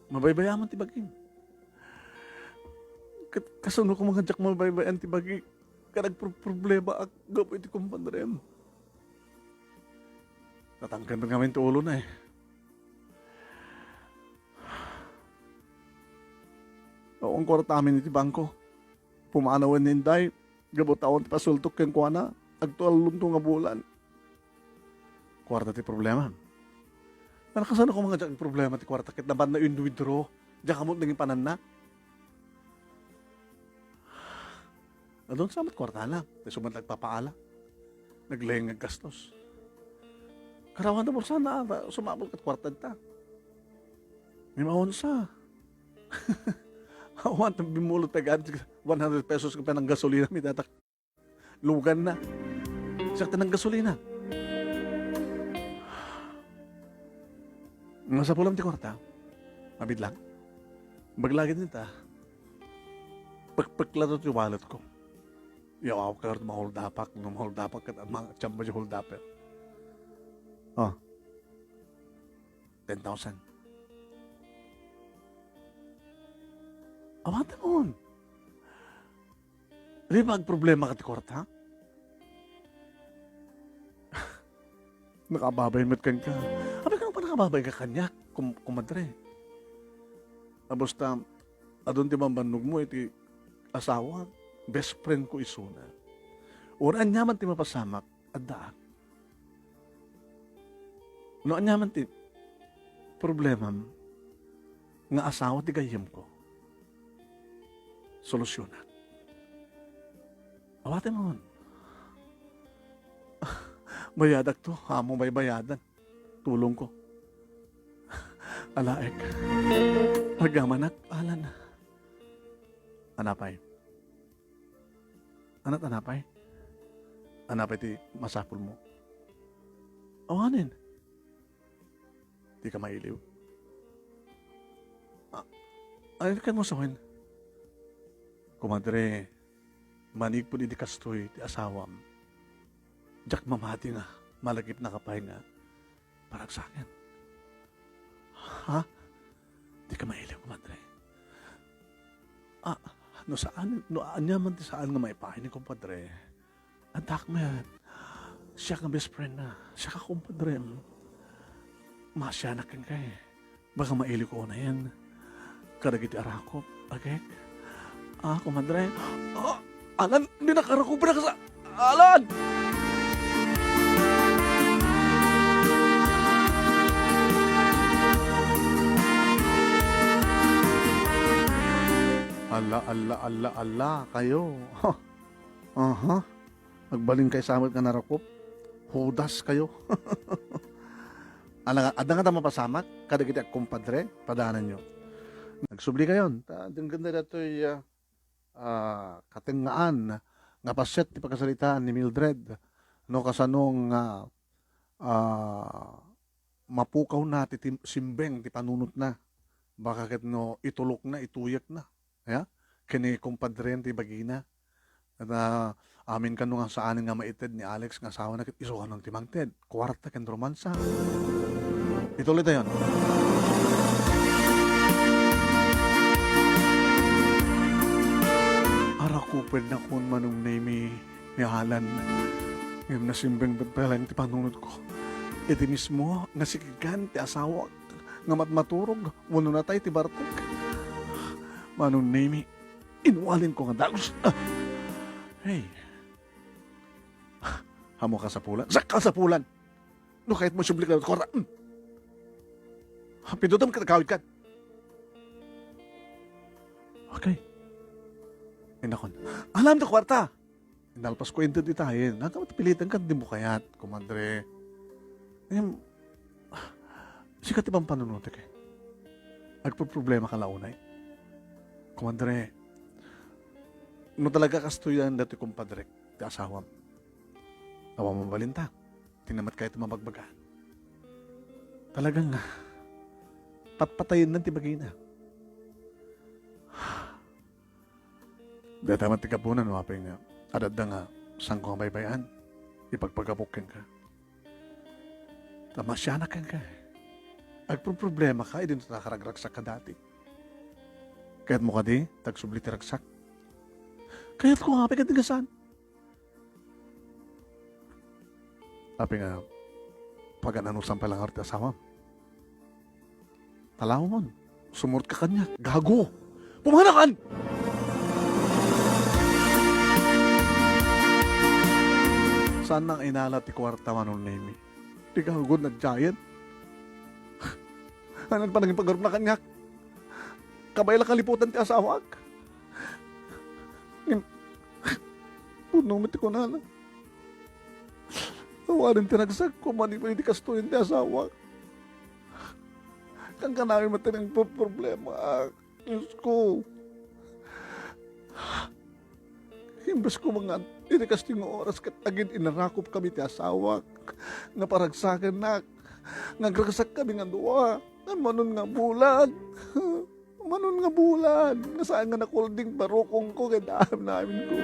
Mabaybayaman ti bagim. Ket kasano koma nga diak mabaybayan ti bagi? Ket agproproblemaak gapu iti kumpadrem. Tatangken met ngamin ti ulona, eh. Awan kuarta amin iti bangko. Pumanawen ni Inday, gapu ta awan ti pasultok kenkuana, agtuallonto nga bulan. Kuarta ti problema. Nalakasan ko nga diak problema ti kuarta ket nabanna in withdraw. Diak ammo nangin pananna. Adun sa met kuartana. Ti sumat nagpapaala. Nagleng nga gastos. Karawan da bursana, sumabot ket kuarta ta. Ni maunsa. Awan, bimmulot pay gayam ti one hundred pesos nga pananggasolina, mi datak lugan na. Siak ti nanggasolina. Masapulam ti kuarta. Abid lang. Baglagid nita. Pekpek lato ti wallet ko. Yaw, ako kayo mahuldapak. No mahuldapak ket, ma-, tiyamba di huldaper. Oh. Ten thousand. Awatem on. Di ba agproblema ka ti kuarta? Nakababay met kenka. Abi, kano pa nakababay ka kaniak, kum-, kumadre? Abus ta, adun ti bambannogmo iti asawa, best friend ko isuna. Uray aniaman ti mapasamak, addaak. No aniaman ti problemam nga asawa ti gayyemko, solusionak. Awatem on. Bayadak to, ammo baybayadan. Tulong ko. Alaek. Agamanak, Alan. Anapay? Anat anapay? Anapay ti masapulmo? Awanen. Dika mailiw? Ah, ay, ken mo sawen? Kumadre, manipud idi kastoy ti asawam, diak mamati nga malagipnaka pay nga paragsaken. Ha? Dika mailiw, kumadre. Ah, no saan, no aniaman ti saan nga maipaay ni kumpadre, addaak met. Siak nga best friend na. Siak a kumpadre. Masianak kenka, eh. Baka mailiw ko unayen kadagiti arakop, agek. Ah, kumadre. Ah, Alan, di nakarakup na kasa-, Alan! Alla, alla, alla, alla, kayo. Aha. Agbalin kay samet nga narakop. Hudas kayo. Ala, adda nga ta mapasamak kadagiti agkumpadre, padananyo. Nagsubli kayon, ta denggen daytoy, ah, ah, katengngaan nga paset ti pakasaritaan ni Mildred, no kasano nga, ah, mapukawna ti tim-, simbeng ti panunotna. Baka ket no itulokna, ituyekna, ya? Ken ni kumpadren ti bagina. Ket, ah, amin kano nga saanen nga maited ni Alex nga asawana ket isu kano ti mangted. Kuarta ken romansa. Ituloy tayon. Arakupen nakon Manong Nemi ni Alan. Ngem nasimbeng met pay laeng ti panunotko. Iti mismo nga sikigan ti asawak nga matmaturog wenno natay ti bartek. Manong Nemi, inwalinko nga dagus. Ah! Hey. Ammo kasapulan? Sa kasapulan! No kayatmo isublik na kuarta. Hmm. Pindutam ket agawidkan. Okay. Innakon. Alam da kuarta! Nalpas ko inted itayen. Nagkamat pilitan kan di mo kayat, kumadre. Em, sika ti pampanunutek, eh. Agproproblema ka la unay. Kumadre, no talaga kastoy dayta ti kumpadrek ti asawam, awan mabalinta. Ti namat kayat mabagbagaan. Talagang, ah, patpatayenna ti bagina. Dayta met ti gapuna no apay nga adda nga saanko nga baybay-an, ipagpagapok kenka. Ta masianak kenka. Agproproblema ka, idi no ta nakaragragsak ka dati. Kayatmo kadi, tagsubli ti ragsak? Kayatko nga apay ket di nga saan. Apay nga, pagan-anusan pay la ngarud ti asawam? Talawon, sumurot ka kaniak. Gago! Pumanakan! Saan nang inala ti kuarta, Manong Nemi? Ti gago na giant. Ano pa naging paggarupna kaniak? Kabay la kaliputan ti asawak. Ngem, puno met ti kunana. Awanen ti ragsakko, mani, mani ti kastoyen ti asawak. Kankanayon met ti nagproproblemaak. Diosko. Imbes ko nga iti kastoy nga oras ket agin-inarakop kami ti asawak nga paragsakennak. Nga agragsak kami nga dua. Nga manon nga bulan. Manon nga bulan. Nga saan nga nakulding barukongko ket amin ko.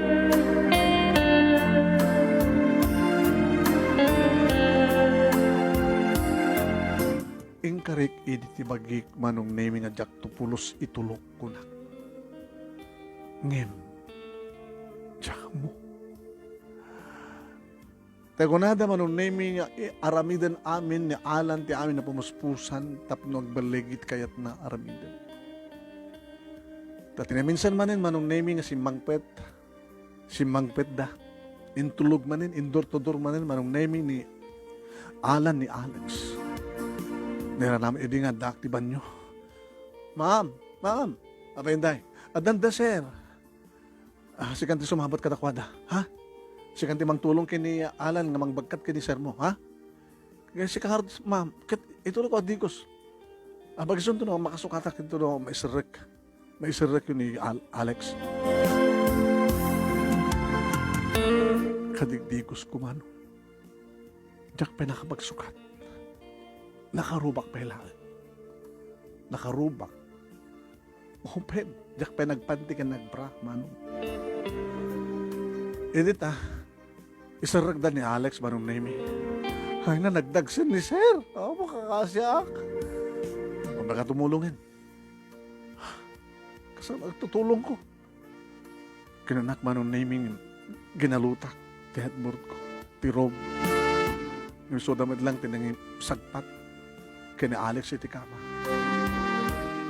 Inkarik idi ti bagik, Manong Nemi, nga diak to pulos itulok, kunak. Ngem, diak ammo. Ta kunada, Manong Nemi, nga i-, aramiden amin ni Alan ti amin a pumuspusan tapno agballigit kayatna aramiden. Ta ti naminsan manen, Manong Nemi, nga simmangpet, simmangpetda. Intulog manen, in-door to door manen, Manong Nemi, ni Alan, ni Alex. Nairana met idi nga addaak ti banio. "Ma'am, ma'am." "Apay, Inday?" "Addan da, sir." "Ah, sikan ti sumabot kadakuada, ha? Sikan ti mangtulong ken ni Alan nga mangbagkat ken ni sir mo, ha? Kaya sika ngarud, ma'am, ket itulok ko a digos. Ah, bagisunto no makasukatak, ito no maiserrek. Maiserrek yun ni Al-, Alex." Kadigdigos ko, Manong. Diak pay nakapagsukat. Nakarubak pay laeng. Nakarubak. Open. Diak pay nagpanti ken nagbra, Manong. Idi ta, iserrekda ni Alex, Manong Nemi. Ay na, nagdagsen ni sir. Apo, kakasiak. Kumbaga, tumulongen. Kasano agtutulong ko? Kinanak, Manong Nemi, ginalutak ti headboard ko, ti robe. Ngem isuda met lang ti nangisagpat ken ni Alex iti kama.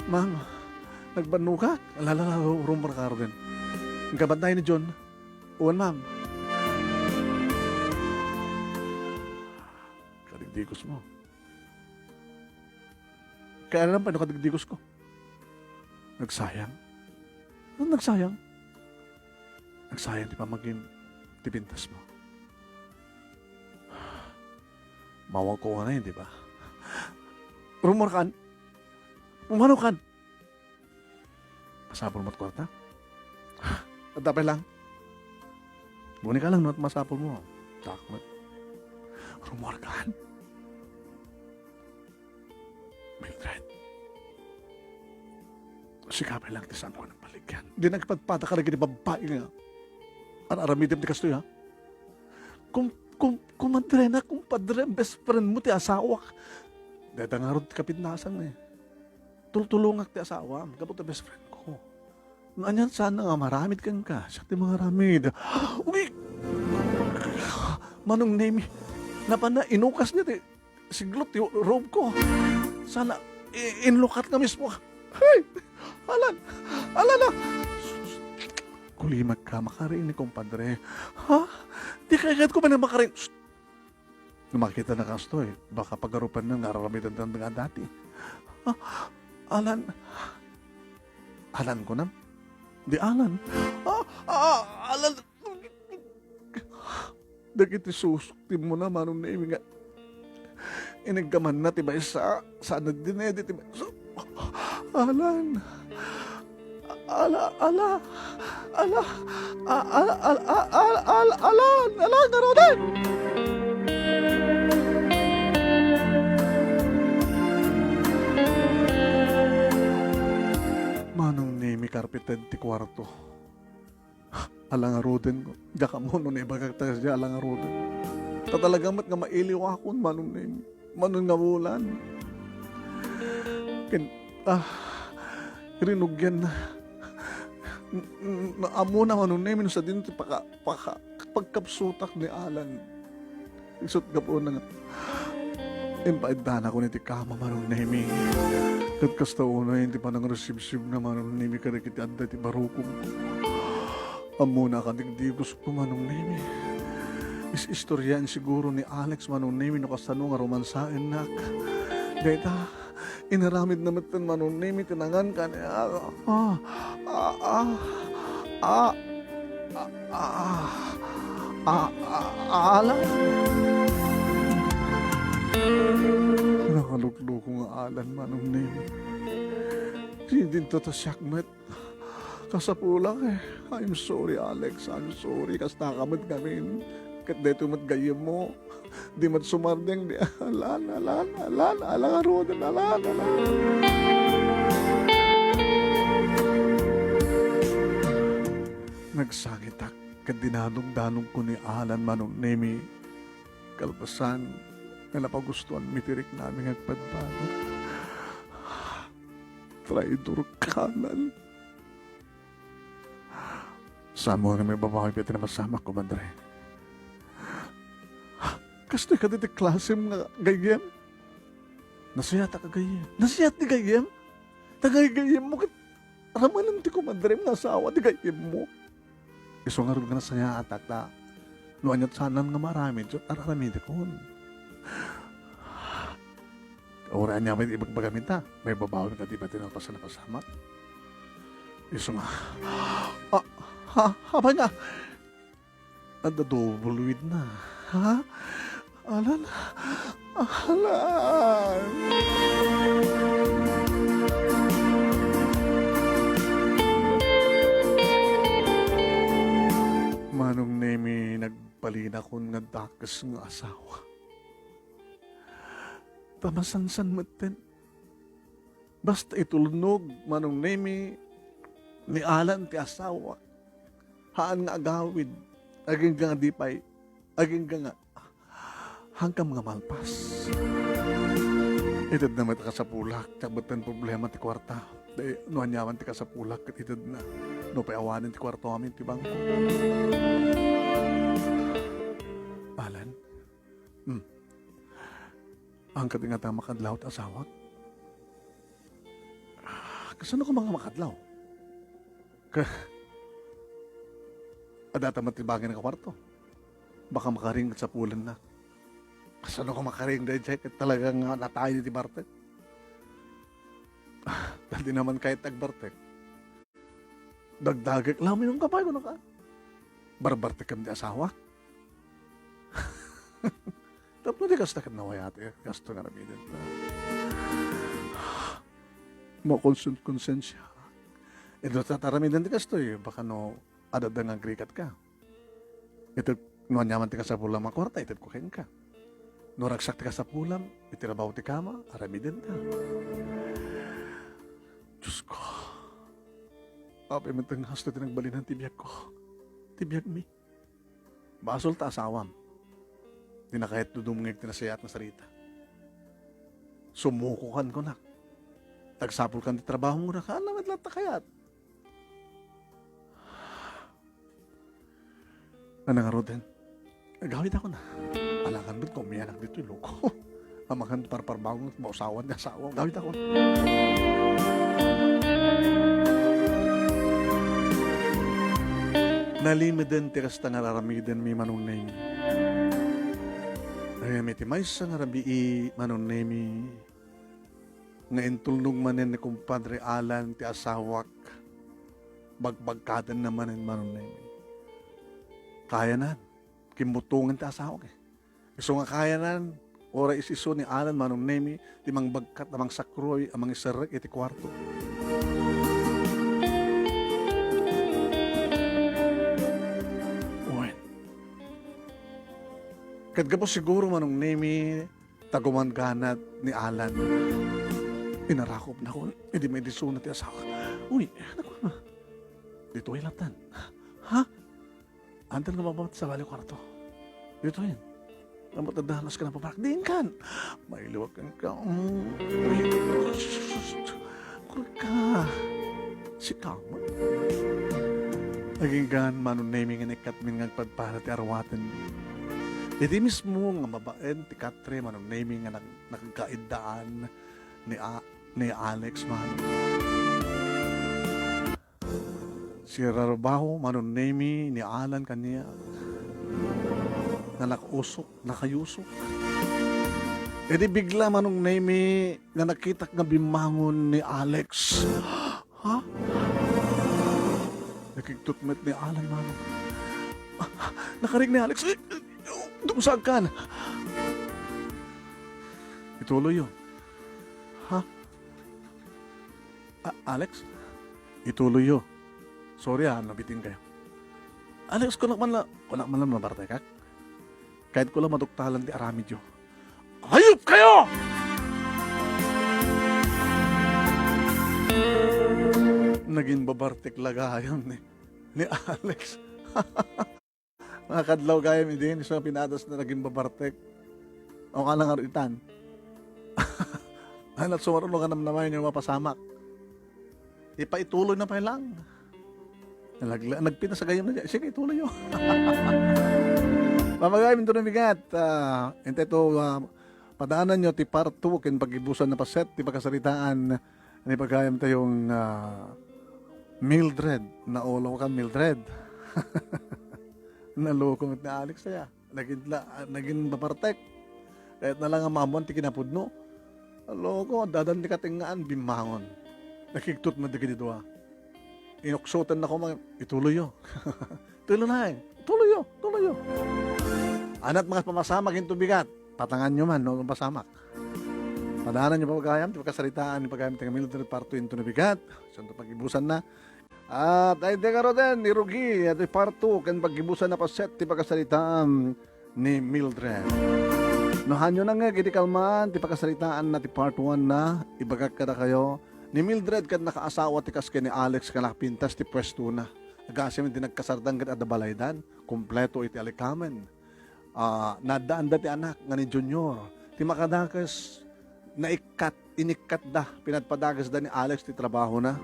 "Ma'am, nagbannogak." "Ala, ala, ala, rumor ka, Ruben. Nagkabantayan ni John." "Wen, ma'am." Kadigdigos mo. Kaya alam pa, no, kadigdigos ko. Nagsayang. Ano nagsayang? Nagsayang ti pamagim ti pintas mo. Mawag ko na yun, di ba? Rumor kan? Umano kan? Masapul mo ti kuarta? Adda pay lang. Buni ka lang, no, masapul mo. Takmat. Rumor kan? Mildred, sika pay lang ti saan ko nagbaligyan. Di nagpadpada ka dagiti babbai nga ar-aramidem ti kastoy, ha? Kum-, kum-, kumadrena, kumpadre, best friend mo ti asawak. Dayta ngarud ti kapintasan, eh. Tultulongak ti asawam, gapu ta best friend ko. No anian saan nga maramid kenka, siak ti mangaramid. Uy! Manong Nemi, napanna inukas niya ti siglot ti robe ko. Sana i-, inlukat nga mismo. Hay! Alan! Alan, ah! Kulimag ka, makaring ni kumpadre. Ha? Di kayat ko man makaring. Shh! No makita na kastoy, baka pagarupan na nga aramiden nga dati. Ah, Alan. Alan ko na? Di Alan. Ah, ah, Alan. Dagiti susuktim mo na, Manong Nemi, nga iniggaman na ti maysa, saan nagdinedi ti maysa. Alan. Ala, ala, ala, a-, ala, ala, ala, ala, ala, ala, ngaruden! Manong Nemi, karpeten ti kuarto. Ala ngaruden, diak ammo no naibagak ta kasdiay, ala ngaruden. Ta talaga met nga mailiwakon, Manong Nemi. Manong nga bulan. Ken, ah, rinugian na. N-, n-, ammona, Manong Nemi, no sadino ti paka-, paka-, pagkapsutak ni Alan. Isut' gapuna nga impaiddanakon iti kama, Manong Nemi. Ket kasta unay ti panangresibsibna, Manong Nemi, kadagiti adda iti barukom. Ammona a kadigdigosko, Manong Nemi. Is-istoriaen siguro ni Alex, Manong Nemi, no kasano nga romansaennak. Dayta, inaramidna metten, Manong Nemi, ti nangan kaniak. Ah, ah, ah, ah, ah, ah, ah, ah, ala. Nakalukloko nga Alan, Manong Nemi. Dinto ta siak met. Kasapulak, eh. I'm sorry, Alex. I'm sorry. Kasta ka met ngamin. Ket daytoy met gayyemmo. Di met sumardeng di alan, alan, alan, alan, ngaruden, alan, alan. Nagsangitak ket dinanong-danongko ni Alan, Manong Nemi. Kalpasan nga napagustuanmi ti riknami nga agpadpada. Traidor ka, Alan. Saanmo nga maibabawi pay ti napasamak, komadre? Kastoy kadi ti klasem nga gayyem? Nasayaat a gayyem. Nasayaat ti gayyem? Ta gaygayyemmo ket ramanen ti komadrem nga asawa ti gayyemmo. Isu ngarud nga nasayaatak ta no ania ti saanan nga maaramid, ar-aramidekon. Uray ania pay ti ibagbagam ita, maibabawi kadi pay ti napas-, napasamak. Isu nga, ah, ha, apay nga, adda double widna, ha? Alan, alan. Manong Nemi, nagbalinakon nga dakes nga asawa. Ta masansan metten. Basta itulnog, Manong Nemi, ni Alan ti asawak. Haan nga agawid. Agingga nga di pay. Agingga nga, hankam nga malpas. Itedna met ti kasapulak, diak metten problema ti kuarta. Di, no aniaman ti kasapulak, ket itedna. Nupay awanen ti kuarta amin ti bangko. Alan? Hmm. Haanka ti ngatang makadlaw ti asawak? Ah, kasano ka nga makadlaw? Ka-, adda ta met ti bangin nga kuarto. Baka makaring ket sapulenna. Kasano ka makaring daydiay ket talaga nga natayen iti bartek? Ah, dati naman kayat ti agbartek. Dagdagek laeng, inumka pay, kunaka. Barbartekam ti asawa. Tapno di kasta ket nawayatek, kastoy nga aramiden. Makonsen-, konsensia. Ito ta aramiden ti kastoy, baka no adda nga agrikatka. Ito, no aniaman ti kasapulam a kuarta, itedko kenka. No ragsak ti kasapulam, iti rabaw ti kama, aramidenta. Diyos ko. Apay met nga kastoy ti nagbalinan ti biagko. Ti biagmi. Basol ta asawam. Dina kayat dumngeg ti nasayaat nga sarita. Sumukokan kunak. Agsapulkan ti trabahom kunak. Haan met latta kayat. Nanangaruden. Agawidakon a. Alangan met ko, umianak ditoy, loko. Amangan parparbangon, mausawan ti asawa. Agawidakon. Nalimeden ti kasta nga ar-aramidenmi, Manong Nemi. Ngem iti maysa nga rabii, Manong Nemi, nga intulnog manen ni Kumpadre Alan ti asawak, bagbagkatenna manen, Manong Nemi. Kayanan, kimmutongen ti asawak, eh. Isu nga kayanan, uray is-isu ni Alan, Manong Nemi, ti mangbagkat a mangsakroy a mangiserrek iti kuarto. Ket gapu siguro, Manong Nemi, ta gumanganat ni Alan. Inarakopnakon, idi maidisuna ti asawa. Uy, naku, ditoy latan. Ha? Antel nga mabat sa bali kwarto. Ditoy. Ammok ta dalas ka napaparak. Diin kan? Mailiwak ka. Mm. Kurka. Sika. Aginggan, Manong Nemi, nga naikkat min nga agpadpada ti arwaten. Iti mismo nga babaen ti katre, Manong Nemi, nga nag-, nagkaiddaan ni A-, ni Alex, Manong. Sirarbaw, Manong Nemi, ni Alan kaniak nga nakausok, nakayusok. Idi bigla, Manong Nemi, nga nakitak nga bimmangon ni Alex. Ha? Nakigtot met ni Alan, Manong. Nakarig ni Alex. Eh, eh, dumasag kan. Ituloy yo. Ha? A-, Alex? Ituloy yo. Sorry, ah, nabitin kayo. Alex, kunak man la, kunak man la mabartekak. Kahit ko la maduktalan ti aramid yo. Hayop kayo! Naging babartek la gayam ni, ni Alex. Nakadlaw gayam idi, so pinadas na naging babartek. O ka na nga itan. Anat sumaruno nga namnamayan yung mapasamak. Ipaituloy na pay lang. Nagla-, nagpinasagayam na dyan. Sige, ituloy yo. Mamagayam ito na bigat. Ah, intay to, ah, padaanan nyo ti part two ken paggibusan na paset ti pakasaritaan ni pagayam tayong, ah, Mildred. Naulo ka, Mildred. Naloko met ni Alex, ya. Naging la-, ah, naging babartek. Kayat na lang nga maammuan ti kinapudno. Loko, dadan ti katengngaan, bimmangon. Nakigtot met dagiti dua. Inuksoten na koma, ituloy yo. Tuloy na eh. Tuloy yo, tuloy yo. Anat mga pamasamak into bigat. Patangan nyo man, no, pasamak. Padaanan nyo pagayam, ti pakasaritaan, ni pagayam, ti Mildred part two into nabigat. Santo pagibusan na. At ay, di nga ro din, irugi, at part two, ken paggibusan na paset ti pakasaritaan ni Mildred. No hanyo nangngeg iti kalman, ti pakasaritaan na ti part one na, ibagak kadakayo, ni Mildred ket nakaasawa ti kas ken ni Alex nga nakapintas ti puestona. Agasem ti nagkasardan ket adda balaydan, kompleto iti alikamen. Ah, naddaanda ti anak nga ni Junior. Ti makadakes, naikkat, inikkatda, pinadpadakesda ni Alex ti trabahona.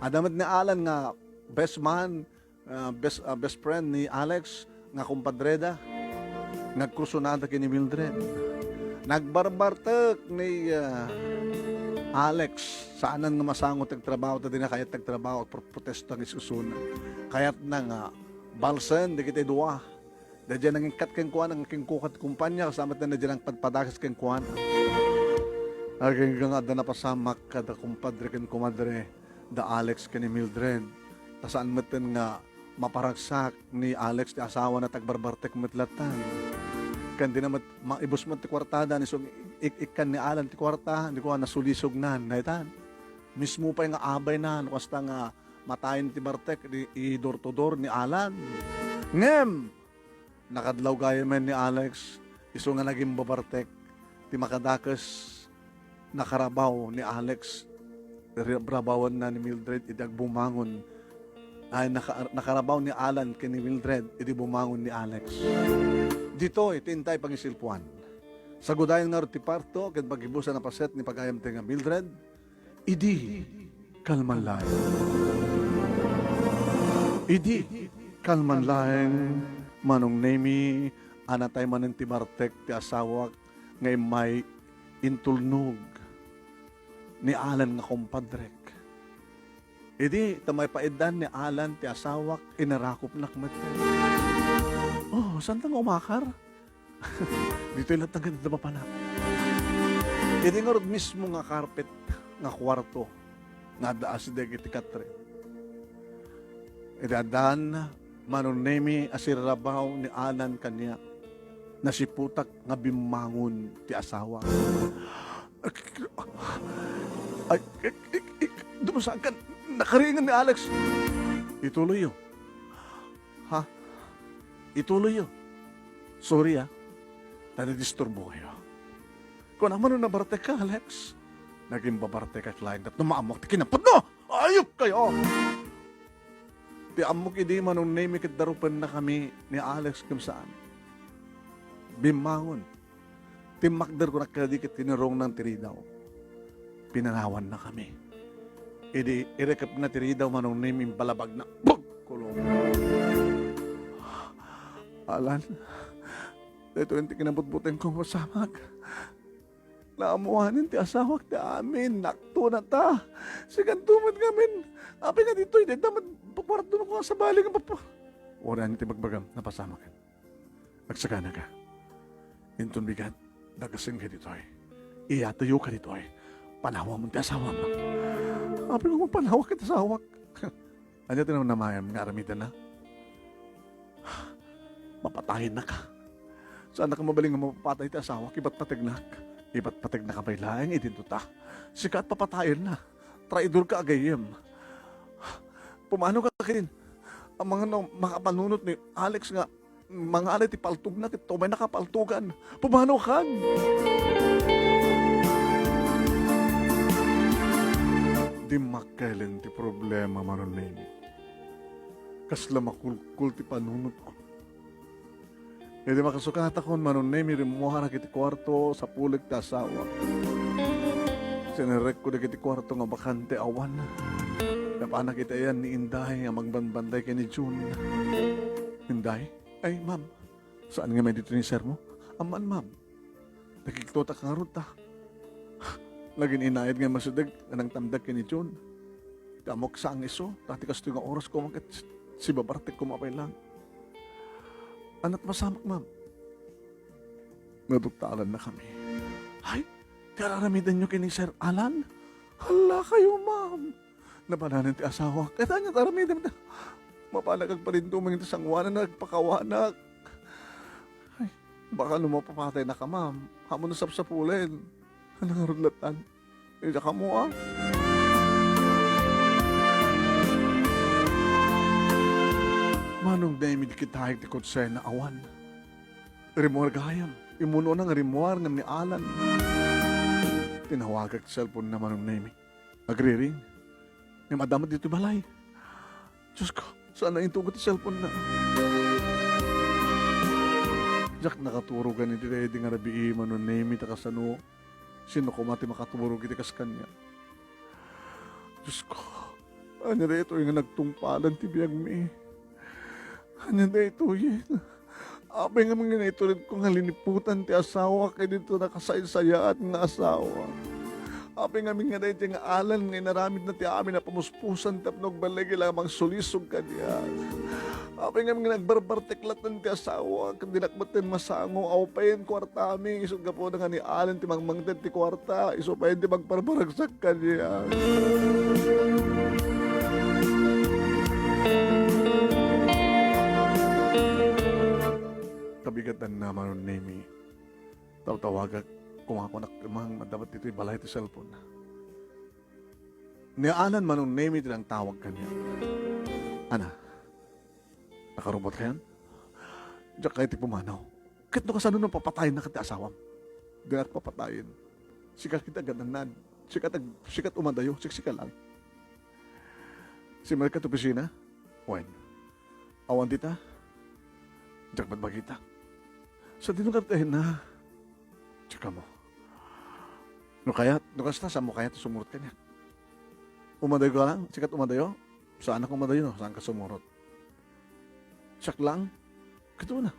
Adda met ni Alan nga best man, ah, best, ah, best friend ni Alex nga kumpadreda. Nagkursunada ken ni Mildred. Nagbarbartek ni, ah, Alex. Saanen nga masango ti agtrabaho, ta dina kayat ti agtrabaho, agproprotesta nga isusuna. Kayatna nga balsen dagiti dua. Daydiay nangikkat kenkuana nga kinkukat ti kumpanya, kasla met daydiay nangpadpadakes kenkuana. Agingga nga adda napasamak kada kumpadre ken kumadre da Alex ken ni Mildred. Ta saan metten nga maparagsak ni Alex ti asawana, ta agbarbartek met lattan. Ken dina met maibus met ti kuartada, ni sum-, ik-, ikkan ni Alan ti kuarta, ni kua nasulisognan, daytan. Mismo pay nga abayna, no kasta nga matayen ti bartek, di, i door to door ni Alan. Ngem, Nakadlaw gayamen ni Alex, isu nga nagimbabartek ti makadakes, nakarabaw ni Alex, ri-, rabawanna ni Mildred idi agbumangon. Ay, naka-, nakarabaw ni Alan ken ni Mildred idi bumangon ni Alex. Ditoy ti intay pangisilpuan. Sagudayen ngarud ti part two ken paggibusan a paset ni pagayam ti nga Mildred. Idi kalman laeng. Idi kalman laeng, Manong Nemi, anatay manen ti bartek ti asawak nga immay intulnog ni Alan nga kumpadrek. Idi ta maipaiddan ni Alan ti asawak, inarakopnak met. Oh, saan ta nga umakar? Ditoy latta nga adda mapanak. Idi ngarud mismo nga karpet nga kuarto nga adda asideg iti katre. Idi addan, Manong Nemi, a sirrabaw ni Alan kaniak, nasiputak nga bimmangon ti asawa. Ay, ik, ik, ik, dumasakan, nakaringan ni Alex. Ituloy yo. Ha? Ituloy yo. Sorry, ah. Ta nadisturbokayo. Kunam no nabartekka, Alex. Naging babartekak laeng tapno maammok ti kinapudno! Ayupkayo! Ti ammok idi, Manong Nemi, ket darupennakami ni Alex ken saan. Bimmangon. Timmakder koma kadi ket tinirongnan ti ridaw. Pinanawannakami. Idi irekepna ti ridaw, Manong Nemi, imbalabagna. Pagkulong! Alan, daytoy ti kinabutbutengko, mapasamak. Naammoanen ti asawak ti amin, naktonata. Sikanto met ngamin, apay nga ditoy, dayta met kuarto no kua sabali nga papa. Uray ania ti bagbagam, napasamaken. Agsaganaka. Inton bigat, dagasenka ditoy. Iyatoyoka ditoy. Panawamon ti asawam. Apay nga mapanawak iti asawak? Ania ti namnamaem nga aramidenna? Mapatayennaka. Saannak mabalin nga mapapatay ti asawak, ipatpategnak. Ipatpategnaka pay laeng idinto ta. Sika ti papatayenna. Traidorka a gayyem. Pumanoka kadin. Amangan no makapanunot ni Alex nga mangalay ti paltogna ket umaynaka paltogan. Pumanokan! Dimmakkel ti problema, Manong Nemi. Kasla makulkol ti panunotko. Idi makasukatakon, Manong Nemi, rimmuarak iti kuarto, sapulek ti asawak. Sinerekko dagiti kuarto nga bakante, awan. Napanak iti ayan ni Inday nga magbambantay ken ni Jun. Inday? Ay, ma'am. Saan nga may dito ni sermo? Amman, ma'am. Nakiktotak ngarud ta. Nagin-inayad nga masideg nga nangtamdag ken ni Jun. Ti ammok saan nga isu, ta ti kastoy nga oras koma ket sibabartek koma pay lang. Ania ti masamak, ma'am? Naduktalannakami. Ay, ti ar-aramidenyo ken ni Sir Alan? Hala kayo, ma'am. Napananen ti asawak. Ket ania ti aramidem? Mapanak agparintumeng iti sangoanan, agpakawanak. Ay, baka no mapapataynaka, ma'am, ammom no sapsapulen. Ania ngarud latta? Ita kamo, a? Manong Nemi, dikitaek ti kutsena, awan. Rimmuar gayam. Immuno nga rimmuar ngem ni Alan. Tinawagak ti cellphone-na, Manong Nemi. Agriring. Ngem adda met ditoy balay. Diosko, saan a intugot ti cellphone-na? Diak nakaturogan iti daydi nga rabii, Manong Nemi, ta kasano? Sino koma ti makaturog iti kas kaniak? Diosko, ania daytoy nga nagtungpalan ti biagmi? Ania daytoy? Apay ngamin nga naituredko nga liniputan ti asawak iti nakasaysayaat nga asawa? Apay ngamin nga daytoy nga Alan nga inaramidna ti amin a pamuspusan tapno agballigak la mangsulisog kaniak? Apay ngamin nga nagbarbartek latta ti asawak, dinak metten masango, awan pay kuartami, isu gapuna nga ni Alan ti mangmangted ti kuarta, isu pay ti magparparagsak kaniak. Kabigatanna, Manong Nemi. Tawtawagak, kumakunak mang maddapat ditoy balay ti cellphone. Ni Alan, Manong Nemi, ti nangtawag kaniak. Ana, nakarubot kayan? Diak kayat ti pumanaw. Ket no kasano no papatayennak ti asawam? Dinak papatayen. Sika ket agananad. Sika ag-, sika umadayo, siksika lang. Simrek ka ti opisina? Wen. Awan dita? Diak met bagita. Sadino nga tayenna? Diak ammo. No kayat, no kasta, saanmo kayat sumurot kaniak? Umadayo ka lang, sika umadayo? Saanak umadayo, no? Saanka sumurot? Siak lang? Ket una.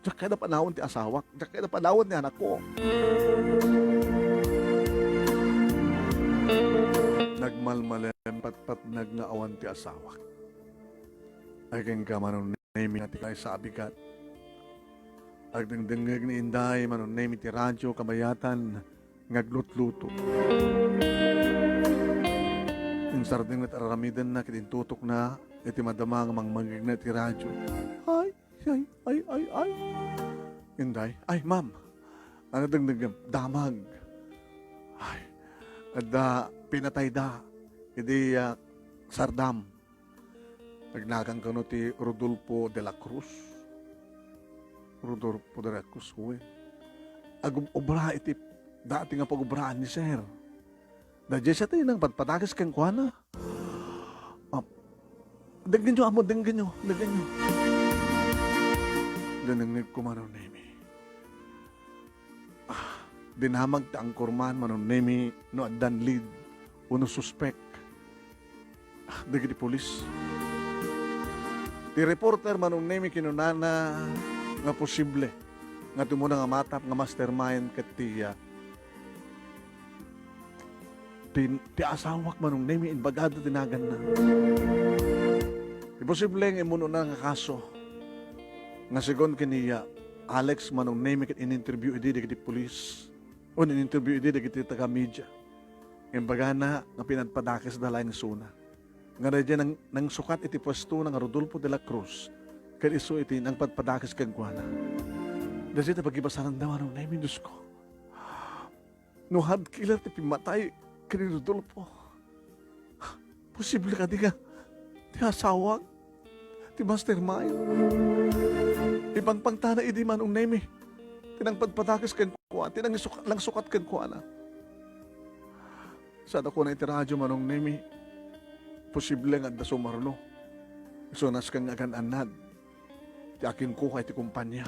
Diak kayat a panawen ti asawak. Diak kayat a panawen ti anakko. Nagmalmalem patpatnag nga awan ti asawak. Ay, kenka, Manong Nemi, nga ti kaysa a bigat. Agdengdengngeg ni Inday, Manong Nemi, ti radio, kabayatan nga aglutluto. Insardeng met araramidenna ket intutokna iti madama nga mangmangngegna iti radio. Ay, ay, ay, ay, ay. Inday, ay, ma'am. Ania dengdengngem? Damag. Ay, adda pinatayda idi, ah, sardam. Nagnagan kano ti Rodolfo de la Cruz. Rodolfo Dela Cruz wen. Agub-obra iti dati nga pagubraan ni Sir. Daydiay sa ti nangpadpadakes kenkuana. Ah, denggenyo, amo, denggenyo, denggenyo. Dinengngegko, Manong Nemi. Ah, dinamag ti angkorman, Manong Nemi, no addan lead wenno suspek. Ah, dagiti pulis. Ti reporter, Manong Nemi, kinunana nga posible nga ti umuna nga matap nga mastermind ket ti, ah, ti, ti asawak, Manong Nemi, imbagada ti naganna. Imposible nga immun-una nga kaso nga segun ken ni Alex, Manong Nemi, ket in-interview idi dagiti pulis, o in-interview idi dagiti taga-media. Imbagana nga pinadpadakesda laeng isuna. Nga daydiay nang, nangsukat iti puestona nga Rodolfo Dela Cruz, ket isu iti nangpadpadakes kenkuana. Daydiay ti pagibasaranda, Manong Nemi, Diosko. No head killer ti pimmatay ken ni Rodolfo, posible kadi nga ti asawak ti mastermind? Ipangpangtana idi, Manong Nemi, ti nangpadpadakes kenkuana, ti nangisuka-, nangsukat kenkuana. Sada kuna iti radyo, Manong Nemi, posible nga adda sumaruno. Isu nasken nga agan-annad ti akinkuka iti kumpania.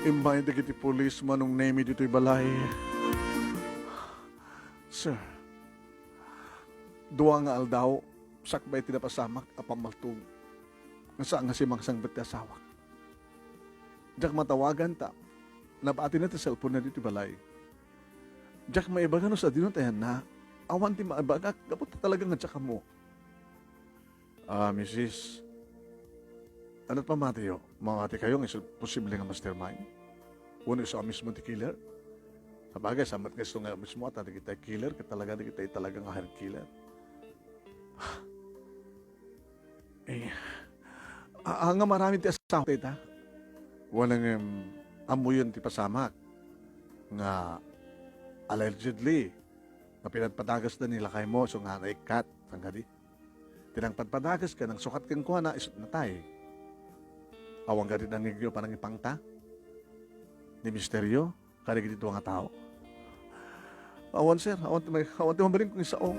Immay dagiti pulis, Manong Nemi, ditoy balay. Sir, dua nga aldaw, sakbay ti napasamak a pammaltog, nga saan nga simangsangpet ti asawak. Diak matawagan ta nabatina ti cellphone-na ditoy balay. Diak maibaga no sadino ti ayanna. Awan ti maibagak gapu ta talaga nga diak ammo. Ah, misis, ano pamatiyo? Mamati kayo nga isu posible nga mastermind? Wenno isu a mismo ti killer? Sabagay, saan met nga isu nga mismo a ta dagiti killer, ket talaga dagiti talaga nga head killer. Eh, a-, a-, nga maramid ti asawa dayta? Wen, ngem, ammoyon ti pasamak nga allegedly nga pinadpadagesda ni lakaymo isu nga naikkat, saan kadi? Ti nangpadpadages ken nangsukat kenkuana isu ti natay. Awan kadi nangngegyo a panangipangta ni misteryo kadagiti dua nga tao? Awan, sir. Awan ti may, awan ti mabalin kong isao.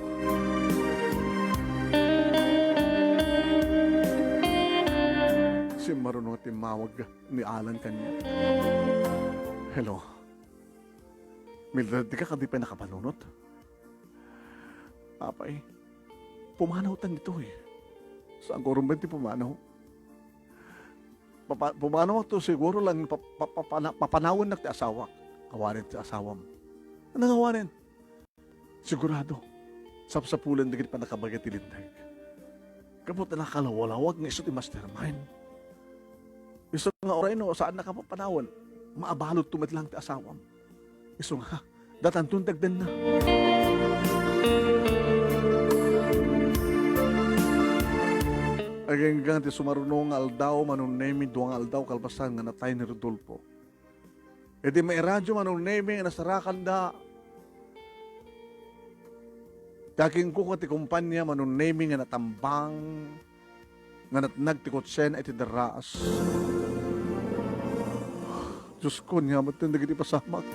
Simmaruno nga timmawag ni Alan kaniak. Hello? Mildred, dika kadi pay nakapanunot? Apay, pumanawtan ditoy. Saanko rumbay ti pumanaw? Papa-, pumanawak to siguro lang pa-, pa-, papana-, papanawennak ti asawak. Awanen ti asawam. Anang awanen? Sigurado, sapsapulen dagiti pannakabagia ti linteg. Gapu ta nakalawalawag nga isu ti mastermind. Isu nga uray no saannaka papanawen, maabaludto met lang ti asawam. Isu nga, datanton dagdanna. Agingga ti sumaruno nga aldaw, Manong Nemi, dua nga aldaw kalpasan nga natay ni Rodolfo. Idi mairadyo, Manong Nemi, nga nasarakanda ti akinkuka ti kumpania, Manong Nemi, nga natambang, nga natnag ti kotsena iti darraas. Diosko, ania met dagiti pasamak?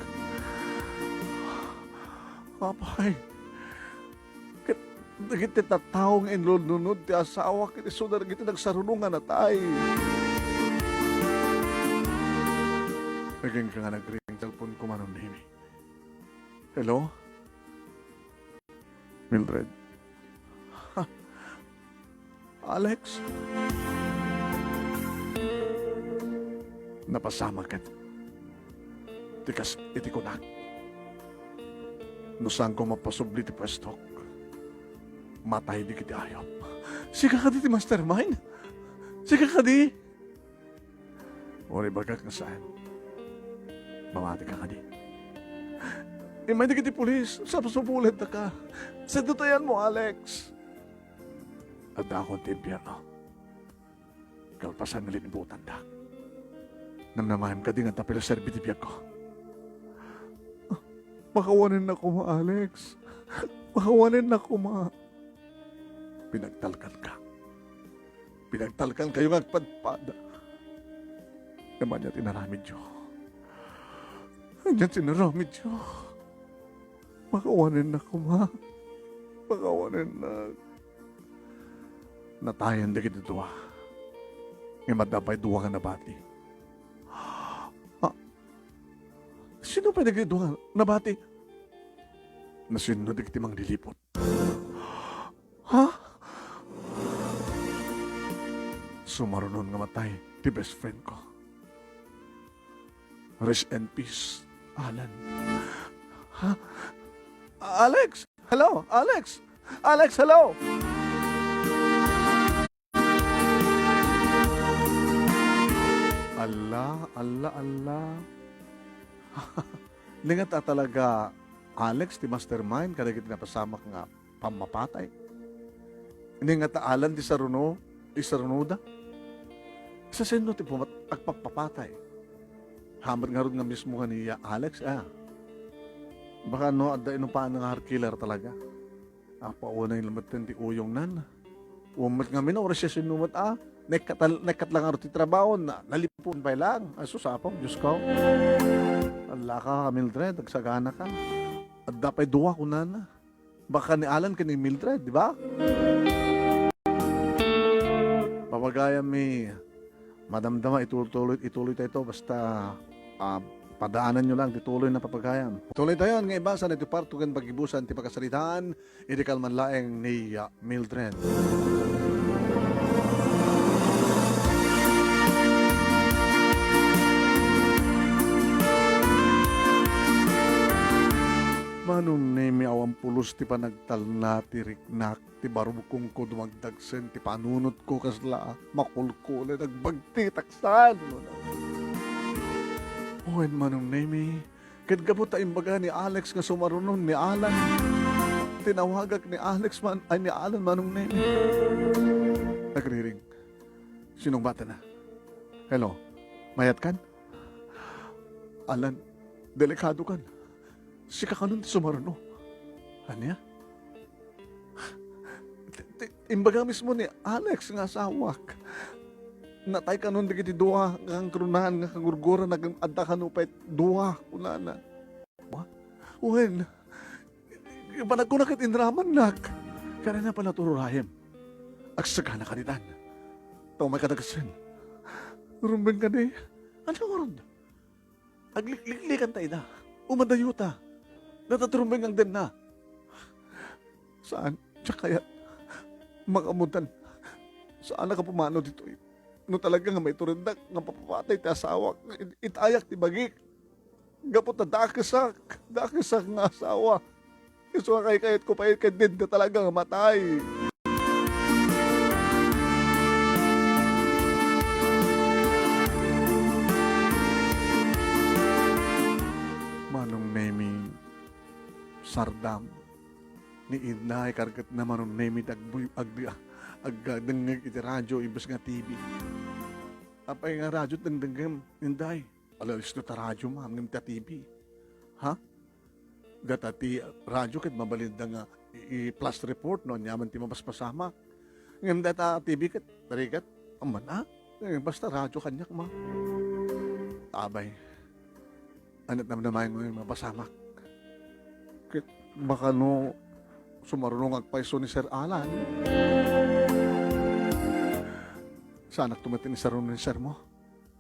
Apay, ket dagiti tattao nga inlulnunod ti asawa ket isu dagiti nagsaruno nga natay. Agingga nga nagring cellphone ko, Manong Nemi. Hello? Mildred. Ha? Alex? Napasamaket ti kas iti kunak. No saanko mapasubli ti puestok, matay dagiti ayup. Sika kadi ti mastermind? Sika kadi? Uray ibagak nga saan. Mamati ka kadi. Immay dagiti pulis, sapsapulendaka. Sadutayanmo, Alex. Addaakon ti impierno. Kalpasan nga linibutanda. Namnamaem kadi nga adda pay serbi ti biagko? Makawanennak koma, Alex. Makawanennak koma. Pinagtalkanka. Pinagtalkankayo nga agpadpada. Ngem ania ti inaramidyo? Ania ti inaramidyo? Makawanennak, koma. Makawanennak. Natayen dagiti dua. Ngem adda pay dua nga nabati. Ah, sino pay dagiti dua nga nabati? Nasinno dagiti mangliliput. Ha? Sumarunon nga matay ti best friend ko. Rest in peace, Alan. Ha? Alex! Hello, Alex! Alex, hello! Alla, alla, alla. Ni nga ta talaga, Alex, ti mastermind kadagiti napasamak nga pammapatay. Ni nga ta Alan ti saruno, isarunoda. Sa sino ti pumat-, agpapapatay? Hamat ngarud nga mismo nga ni Alex, ah. Baka no, adda inupaanna nga heart killer talaga. Apa, unay lamet ti uyongnan. Umet nga minores siya sinumet, ah. Naikkat, naikkat lang ngarud ti trabaho, na, nalipun pay lang. Ay, sus, Apo, Diyos ko. Alla ka, Mildred, agsagana ka. Adda pay dua, kunana. Baka ni Alan ken ni Mildred, di ba? Papagayam mi, madamdama, ituloy, ituloy tayo ito. Basta, ah, padaanan nyo lang, ituloy na papagayam. Tuloy tayo, nga ibasa na iti parto ken pagibusan ti pakasaritaan, iti kalman laeng ni, ah, Mildred. Manong Nemi, awan pulos ti panagtalna ti riknak, ti barukongko dumagdagsen, ti panunotko kasla makulkulen, agbagtitak saan. Wen, Manong Nemi, ket gapu ta imbaga ni Alex nga sumarunon ni Alan. Tinawagak ni Alex man, ay, ni Alan, Manong Nemi. Nagriring. Sinong batana? Hello? Mayatkan? Alan, delikadokan. Sika kanon ti sumaruno. Ania? Ti, ti, imbaga mismo ni Alex nga asawak. Natay kanon dagiti dua nga kangrunaan nga kagurguran, nag-, adda kano pay dua, kunana. Wa-, wen, panagkuna ket inramannak. Kayatna pay nga tururaem. Agsagana kanitan. Ta umay kadagsen. Rumbeng kadi. Ania ngarud? Aglikliklikan ta ida. Umadayuta. Data ti rumbeng nga agdenna. Saan, diak kayat. Makamutan. Saan a kapumano ditoy. No talaga nga maitureddak nga mapapatay ti asawak, it-, itayak ti bagik. Gapu ta dakesak, dakesak nga asawa. Isu nga kaykayatko pay ket dida talaga nga matay. Manong Nemi, sardam. Ni Inday, kargitna Manong Nemi, ti agbuy-, ag-, agdengngeg iti radio, imbes nga T V. Apay nga radio ti dengdengngem, Inday? Ala, listo ta radio, ma'am, ngem ta T V. Ha? Data ti radio ket mabalinda nga i-, i-flash report no aniaman ti mapaspasamak. Ngem data T V ket, rigat, amman, ah? Eh, basta radio kaniak, ma'am. Abay. Aniat namnamaen nga mapasamak. Ket baka no sumaruno nga agpayso ni Sir Alan. Saanakto met ti isaruno ni Sir mo?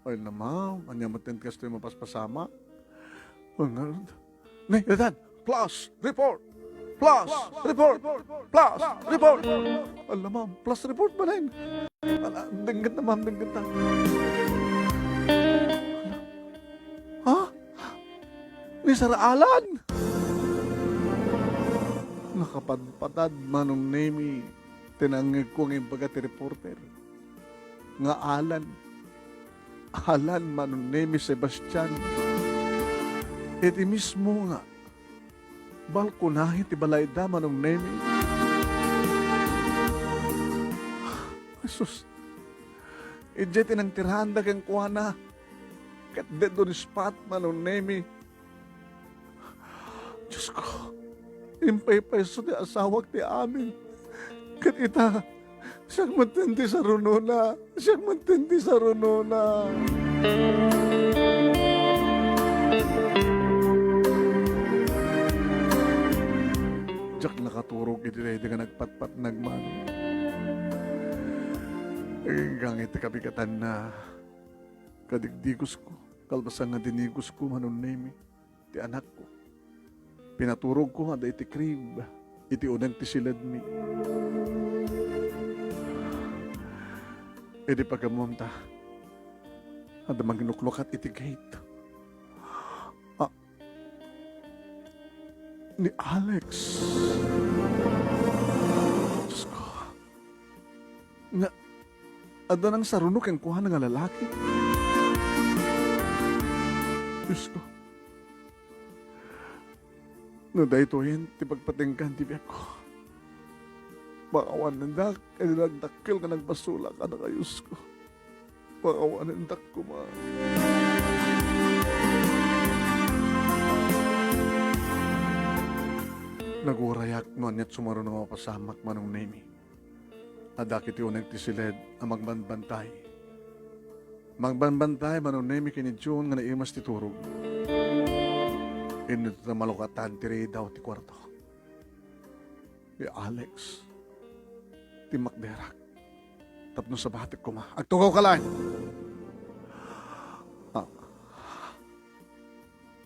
Ay na, ma'am, ania met ti kastoy mapaspasamak? Ay, ngarud. Ne, daytan, flash report! Flash report! Flash report! Ala, ma'am, flash report, balen. Ala, denggen ta, ma'am, denggen ta. Ala. Ha? Ni Sir Alan? Nakapadpadad, Manong Nemi, ti nangngegko nga imbaga ti reporter. Nga Alan. Alan, Manong Nemi, Sebastian. Iti mismo nga balkonahe ti balayda, Manong Nemi. Jesus. Idiay ti nangtiranda kenkuana. Ket dead on spot, Manong Nemi. Diyos ko, impaypayso ti asawak ti amin. Ket ita, Siak met ti sarunona. Siak met ti sarunona. Diak nakaturog iti daydi nga nagpatpatnag man. Aginggang iti kabigatanna, kadigdigosko, kalpasan nga dinigosko, Manong Nemi, ti anakko. Pinaturogko nga adda iti crib, iti uneg ti siledmi. Idi pagammom ta, adda mangiluklukat iti gate. Ah, ni Alex. Diyos ko. Nga, adda nangsaruno kenkuana nga lalaki. Diyos ko. No daytoyen ti pagpatinggan ti biagko, pakawanendak iti nagdakkel nga nagbasolak a nakayosko. Pakawanendak koma. Nagurayak no aniat sumaruno nga mapasamak, Manong Nemi. Adda iti uneg ti siled a magbanbantay. Magbanbantay, Manong Nemi, ken ni Jun nga naimas ti turog. Inno ta malukatan ti ridaw ti kuarto. Ni Alex, timmakderak. Tapno sabatek koma. Agtugawka laeng. Ah.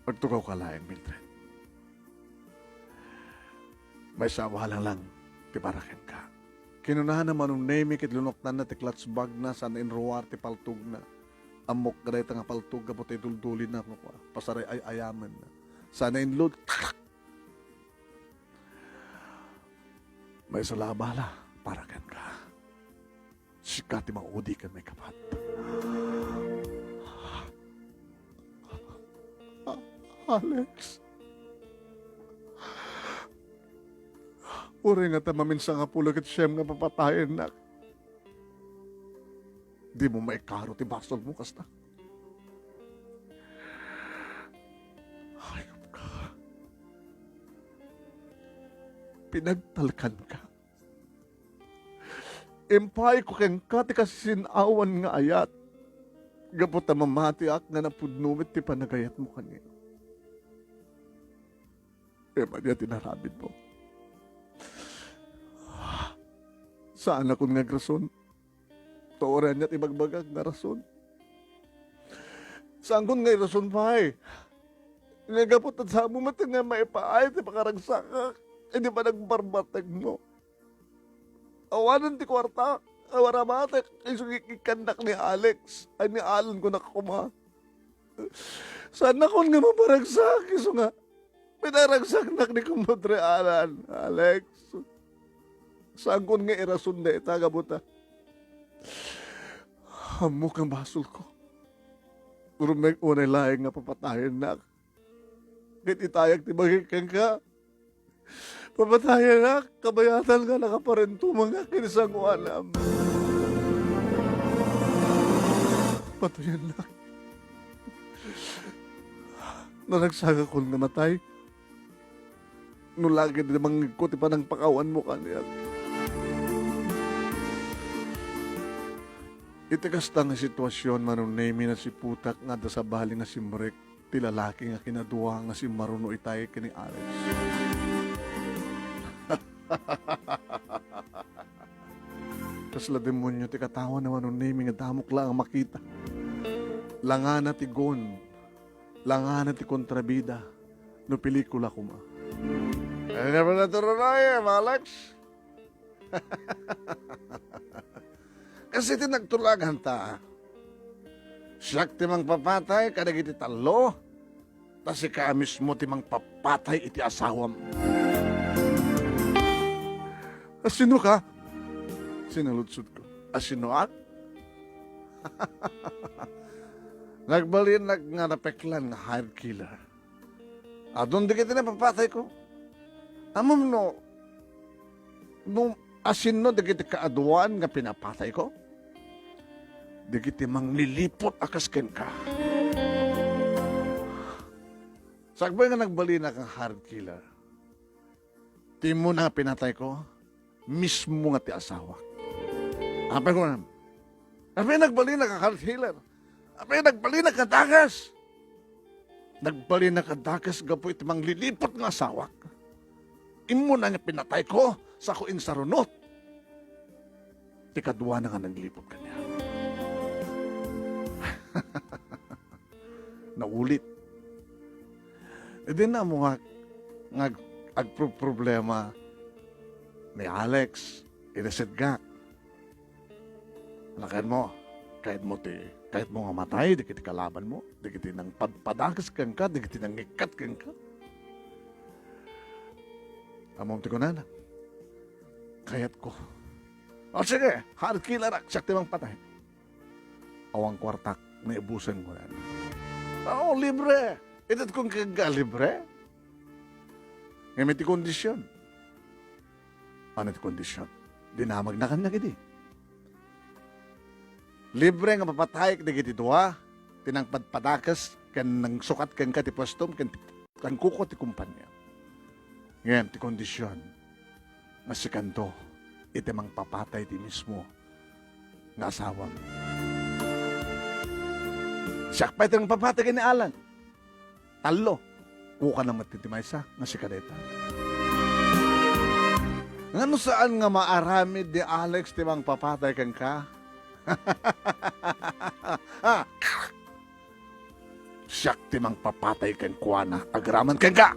Agtugawka laeng, Mildred. Maysa a balang lang ti para kenka. Kinunana, Manong Nemi, ket linuktanna ti clutch bagna, saan inruar ti paltogna. Ammok nga dayta nga paltog gapu ta iduldulina, no, pasaray ay-ayamenna. Saan inlud. Maysa la a bala para kenka. Sika ti maudi ken maikapat. Alex, uray ngata maminsan nga pulo ket siem nga papatayennak, dimo maikaro ti basolmo kasta. Hayop ka. Pinagtalkanka. Impaayko kenka ti kasisin-awan nga ayat, gapu ta mamatiak nga napudno met ti panagayatmo kaniak. Ania ti inaramidmo? Saanakon nga agrason? Ta uray aniat ibagbagak nga rason. Saankon nga irason pay nga gapu ta damo met nga maipaay ti pakaragsakak idi panagbarbartegmo. Awanen ti kuarta a maramatek isu nga ikkannak ni Alex, ay ni Alan kunak koma. Saannakon nga maparagsak isu nga pinaragsaknak ni Compadre Alan, Alex. Saankon nga irason dayta gapu ta ammok nga basolko. Rumek unay laeng nga papatayennak. Ket itayag ti bagik kenka. Papatayennak, kabayatan nga nakaparentumangak ken sangoanam. Patayennak. Naragsakakon nga matay. No la ket idi mangngegko ti panangpakawanmo kaniak. Iti kasta nga sitwasyon, Manong Nemi, nasiputak nga adda sabali nga simrek ti lalaki nga kinadua nga simmaruno itay ken ni Alex. Kasla demonio ti katawan ni Manong Nemi nga damok la a makita. Langana ti gun, langana ti kontrabida, no pelikula koma. Ano na ba naturunayan, Alex? Kasi ti nagtulaganta, siak ti mangpapatay kadagiti tallo, ta sika a mismo ti mangpapatay iti asawam. Asino ka? Sinaludsodko. Asinoak? Nagbalinak nga napeklan nga hired killer. Adun dagiti napapatayko. Ammom no, no asino dagiti kaaduan nga pinapatayko? Dagiti mangliliput a kas kenka. Sakbay nga nagbalinak nga hired killer, ti immuna nga pinatayko, mismo nga ti asawak. Apay ko, apay nagbalinak a heart healer? Apay nagbalinak a dakes? Nagbalinak a dakes gapu iti mangliliput nga asawak. Immuna nga pinatayko, sako insarunot ti kaduana nga nagliput kaniak. Naulit. Idi na mo nga, nga ag-, agproproblema ni Alex, iti sitgak. Ano kayat mo? Kayat mo ti, kayat mo nga matay, dagiti kalaban mo, dagiti nangpadpadakes kenka, dagiti nangikkat kenka. Ammom ti kunana? Kayatko. O sige, heart killer ak, siak ti mangpatay. Awan kuartak, naibusen ko na. Oo, libre. Iti kun kagga libre. Ngem iti kondisyon. Ano ti kondisyon? Dinamagna kaniak idi. Libre nga papatayek dagiti dua, ti nangpadpadakes ken nangsukat kenka ti puestom ken, ken kuko ti kumpania. Ngem ti kondisyon, nga sikanto iti mangpapatay ti mismo nga asawam. Siak pay ti mangpapatay ken ni Alan. Tallo. Kukana met ti maysa nga sika dayta. Ngano saan nga maaramid ni Alex ti mangpapatay kenka? Ha? Siak ti mangpapatay kenkuana agraman kenka.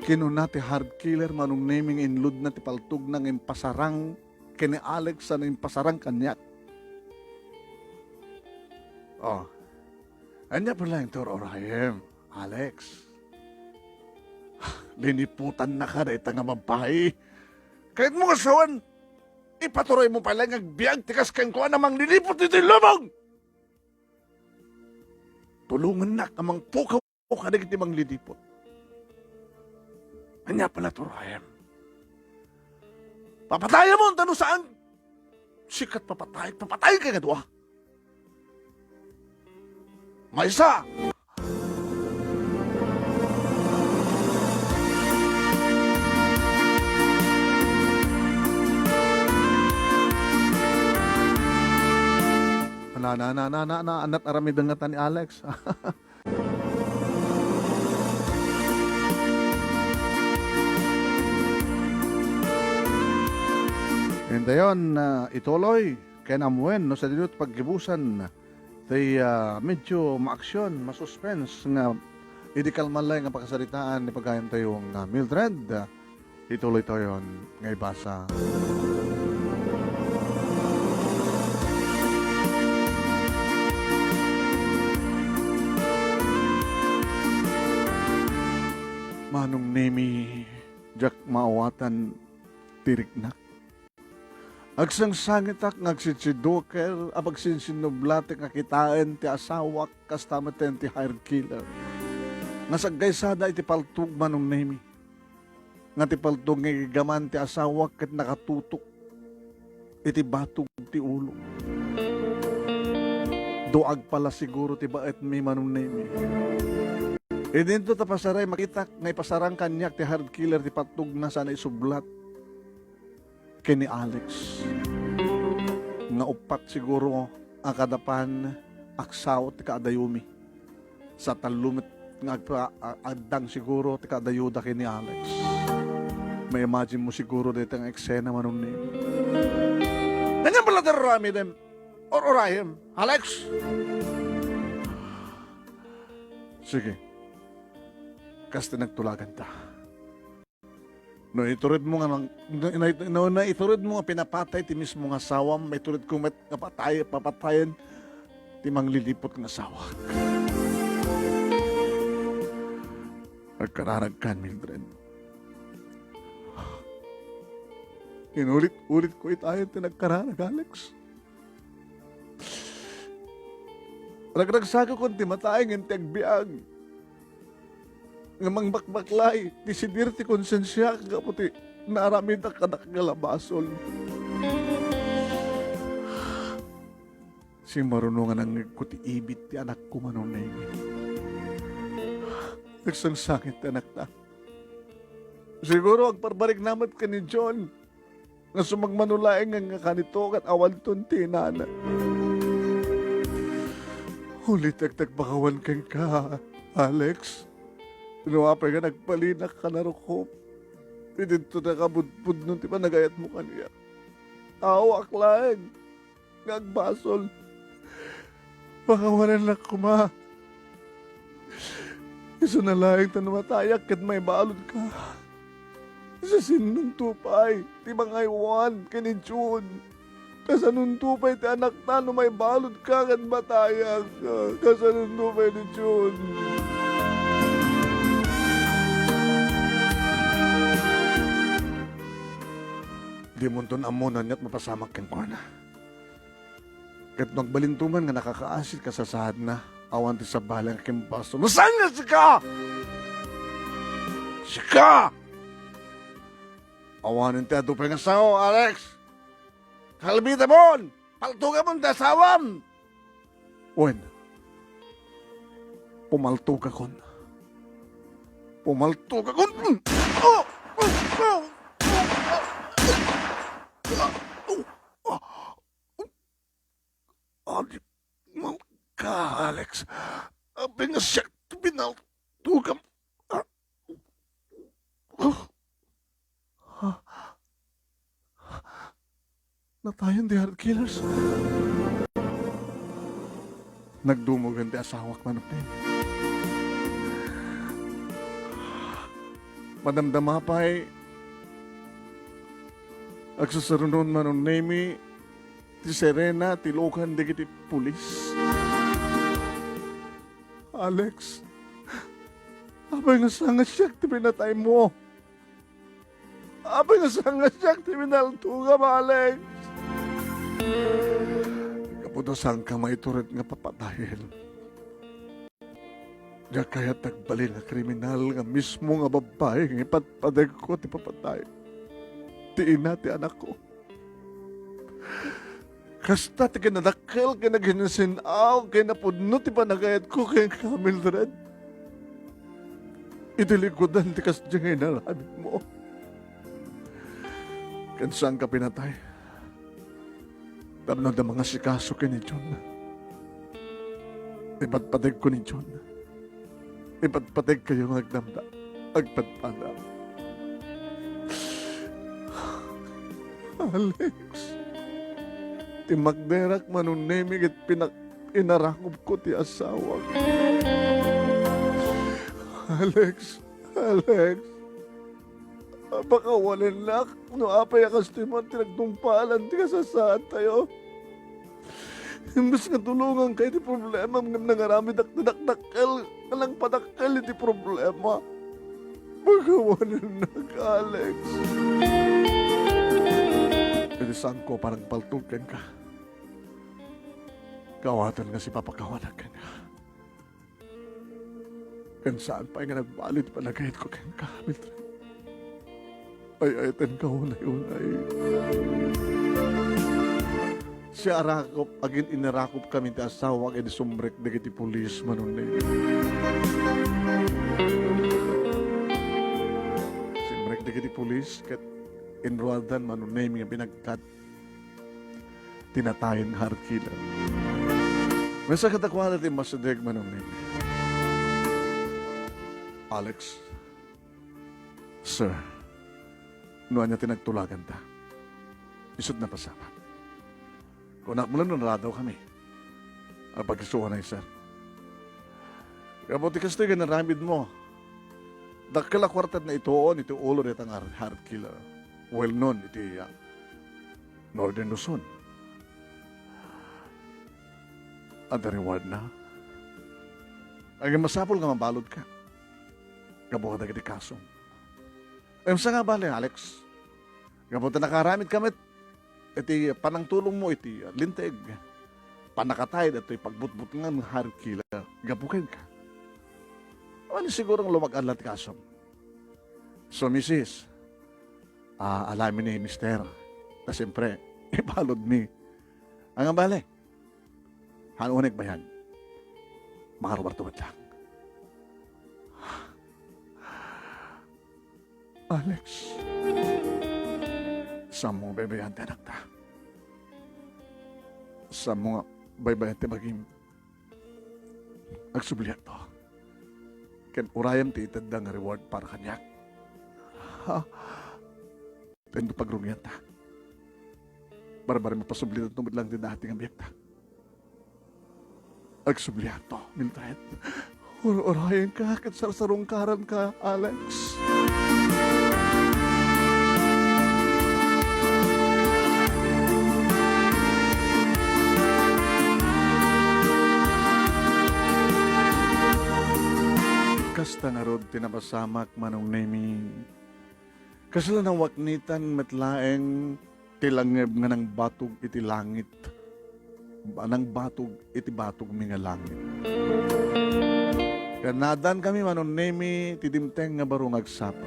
Kinuna ti heart killer, Manong Nemy, nga inludna ti paltogna nga impasarang ken ni Alex sana impasarang kaniak. Oh, ania pay laeng ti ur-urayem, Alex? Liniputannaka dayta nga babbai. Kayatmo nga sawen, ipaturaymo pay laeng nga agbiag ti kas kenkuana mangliliput ditoy lubong. Tulongannak a mangpukaw kadagiti mangliliput. Ania pay la ti ur-urayem? Papatayamon, ta no saan, sika ti papatay, papatayenka nga dua. Maysa! Na, na, na, na, na, na, anat aramiden ngata ni Alex. Intayon, ah, ituloy ken ammoen no sadino ti paggibusan ti, ah, medyo maaksyon, masuspense nga idi kalma laeng nga pakasaritaan ni pagayamtayo nga Mildred. Ituloytayon nga ibasa. Manong Nemy, diak maawatan ti riknak. Agsangsangitak nga agsitsiduker a pagsinsinnublatek nga kitaen ti asawak kasta met ti hired killer. Nga saggaysada iti paltog, Manong Nemy. Nga ti paltog nga igigaman ti asawak ket nakatutok iti batog ti ulo. Duag pala siguro ti baetmi, Manong Nemy. Idinto ta pasaray makitak nga ipasarang kaniak ti hard killer ti pattogna sana isublat ken ni Alex. Nga uppat siguro a kadapan agsao ti kaadayomi. Sa tallo met nga agpa-, a-, addang siguro ti kaadayoda ken ni Alex. Ma-imagine mo siguro dayta nga eksena, Manong Nemy. Ania pay la ti aramidem? Ur-urayem, Alex? Sige. Kas ti nagtulaganta. No ituredmo nga nang-, no, no, no, no ituredmo nga pinapatay ti mismo nga asawam, maituredko met nga patay, papatayen ti mangliliput nga asawak. Agkararagkan, Mildred. Inulit-ulit ko itayen ti nagkararag, Alex. Ragragsakakon ti mataeng ngem ti agbiag. Nga mangbakbaklay, ti sidir ti konsensiak gapu ti naaramidak kadakuada nga basol. Simmaruno nga nangngegko ti ibit ti anakko, Manong Nemy. Nagsangsangit ti anakta. Siguro agparbarikna met ken ni John. nga sumagmamano laeng nga kanito ket awanton ti inana. Ulitek ti agpakawan kenka, Alex. No apay nga nagbalinak a narukop, idinto ti nakabudbudno ti panagayatmo kaniak. Awaak laeng nga agbasol. Pakawanennak koma. Isuna laeng ta no matayak ket maibaludka. Sisinonto pay ti mangaywan ken ni Jun. Kasanonto pay ti anakta no maibaludka ket matayak. Kasanonto pay ni Jun. Dimonton ammo no aniat mapasamak kenkuana. Ket no agbalinto man nga nakakaasit kasasaadna, awan ti sabali nga kimbasol. Saan nga sika? Sika! Awanen ti adu pay nga sao, Alex! Kalbitamon! Paltugamon ti asawam! Wen, pumaltugakon. Pumaltugakon. Adi man ka, Alex. Apay nga siak ti pinaltugam. Ah. Ah. Natayen ti heart killers. Nagdumugen ti asawak manupnen. Madamdama pay, agsusurunon Manong Nemi ti sirena ti lukan dagiti pulis. Alex, apay nga saan nga siak ti pinataymo? Apay nga saan nga siak ti pinaltugam, Alex? Gapu ta saanka maitured nga papatayen. Diak kayat ti agbalin a kriminal nga mismo nga babbai nga ipadpadegko ti papatay ti ina ti anakko. Kasta ti kinadakkel ken naginnasin-aw ken napudno ti panagayatko kenka, Mildred. Iti likudan ti kasdiay nga inaramidmo. Ken saanka pinatay. Tapno adda mangasikaso ken ni John. Ipadpadegko ni John. Ipadpadegkayo nga agdamda. Agpadpada. Alex, timmakderak Manong Nemi ket pinak-, inarakupko ti asawak. Alex, Alex, pakawanennak no apay a kastoy man ti nagtungpalan ti kasasaadtayo. Imbes nga tulonganka iti problemam, ngem nangaramedak ti dakdakkel nga nangpadakkel iti problema. Pakawanennak, Alex. Iti saanko a panangpaltog kenka, kawaten nga sipapakawanak kenka. Ken saan pay nga nagbalin ti panagayatko kenka, Mildred. Ay-ayatenka unay-unay. Siak a rakup, agin-, inarakupkami ti asawak idi sumrek dagiti pulis, Manong Nemi. Simrek dagiti pulis ket inruardan Manong Nemi nga pinagkat ti natayen nga heart killer. Maysa kadakuada ti immasideg, Manong Nemi. Alex, sir, no ania ti nagtulaganta, isu't napasamak. Kunak met no naradawkami. Agpakisuanay, sir. Gapu ti kastoy nga inaramidmo, dakkel a kuarta ti naituon iti ulo dayta nga heart killer. Well known iti, ah, Northern Luzon. Adda rewardna. Ngem masapul nga mabaludka gapu kadagiti kasom. Ngem saan nga bale, Alex? Gapu ta nakaaramidka met iti panangtulongmo iti linteg, pannakatay daytoy pagbutbutngan nga heart killer gapu kenka. Awan siguro nga lumag-adla ti kasom. So, misis, ah, alaenmi ni mister. Ta siempre, ibaludmi. Ania nga bale? Haan unay bayan. Makaruarto met laeng. Alex, Saanmo nga baybayan ti anakta. Saanmo nga baybayan ti bagim. Agsubliakto. Ken urayam ti itedda nga reward para kaniak. Ha? Tendo pagrugiyanta. Barbarem a pasublianto met laeng ti dati nga biagta. Agsubliakto, Mildred. Ur-urayenka ket sarsarungkaranka, Alex. Kasta ngarud ti napasamak, Manong Nemi. Kasla nawaknitan met laeng ti langngeb nga nangbatog iti langit, nangbatog iti batogmi nga langit. Ket naaddankami, Manong Nemi, ti dimteng nga baro nga agsapa.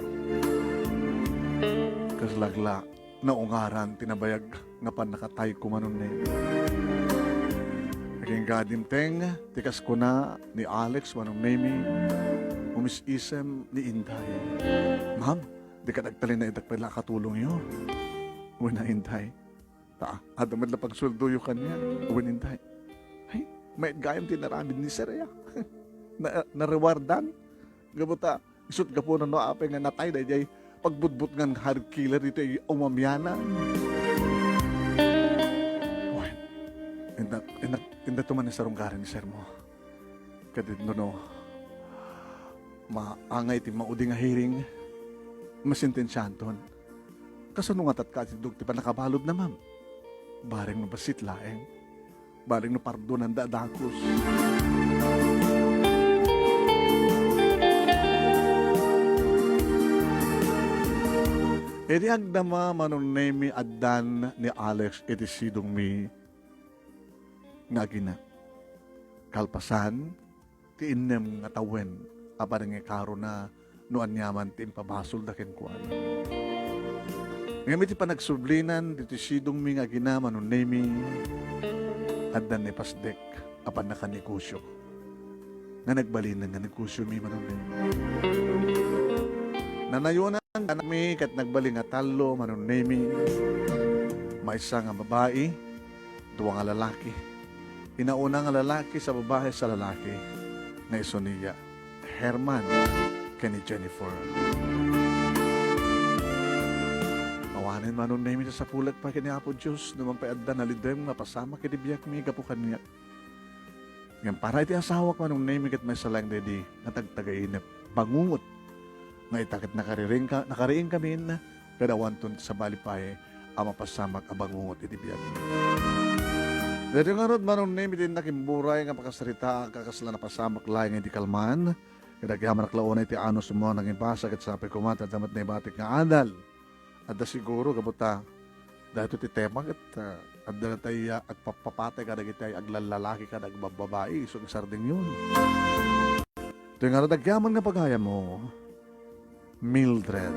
Kasla la, naungaran ti nabayag nga pannakatayko, Manong Nemi. Agingga dimteng ti kas kuna ni Alex, Manong Nemi, umis-isem ni Inday. Ma'am, dika agtalinaedak pay la a katulongyo. Wen, Inday. Ta, adda met la pagsueldoyo kaniak. Wen, Inday. Ay, maet gayam ti inaramid ni Sir, ya. Na, narewardan. Gapu ta, isut' gapuna no apay nga natay daydiay pagbutbutngan nga hard killer ditoy umamianan. Wen, inda, inda, inda tuman ni sarunggaran ni Sir mo. Ket no, no, maangay ti maudi nga hearing, masentensianton. Kasano nga tatkaatidog ti pannakabaludna, ma'am? Bareng no bassit laeng. Bareng no pardonanda a dagus. Idi agdama, Manong Nemi, addan ni Alex iti sidongmi nga agina. Kalpasan, ti innem nga tawen a panangikarona no aniaman ti impabasolda kenkuana. Ngem iti panagsublinan ditoy sidongmi nga agina, Manong Nemi, adda nipasdek a pannakannegosio nga nagbalinen nga negosiomi, Manong Nemi. Nanayonan ti anakmi ket nagbalin nga tallo, Manong Nemi. Maysa nga babai, dua nga lalaki. Inauna nga lalaki sa babae sa lalaki nga isu ni Herman ken ni Jennifer. Awanen, Manong Nemi, ti sapulek pay ken ni Apo Dios, no man pay adda nalidem nga pasamak iti biagmi gapu kaniak. Ngem para iti asawak, Manong Nemi, ket maysa laeng daydi nga tagtagainep, bangungot, nga ita ket nakariring ka-, nakariingkamin, ket awanton ti sabali pay a mapasamak a bangungot iti biag. Daytoy ngarud, Manong Nemi, ti nakimburay nga pakasaritaak a kasla napasamak laeng idi kalman, ket agyamanak la unay ti anusmo a nangibasa ket sapay koma ta adda met naibatik nga adal. Adda siguro, gapu ta daytoy ti tema ket, ah, adda tay, ah, agpappapatay kadagiti aglallalaki kada agbabbabai isu nga sardengyon. Toy ngarud, agyaman nga pagayammo, Mildred.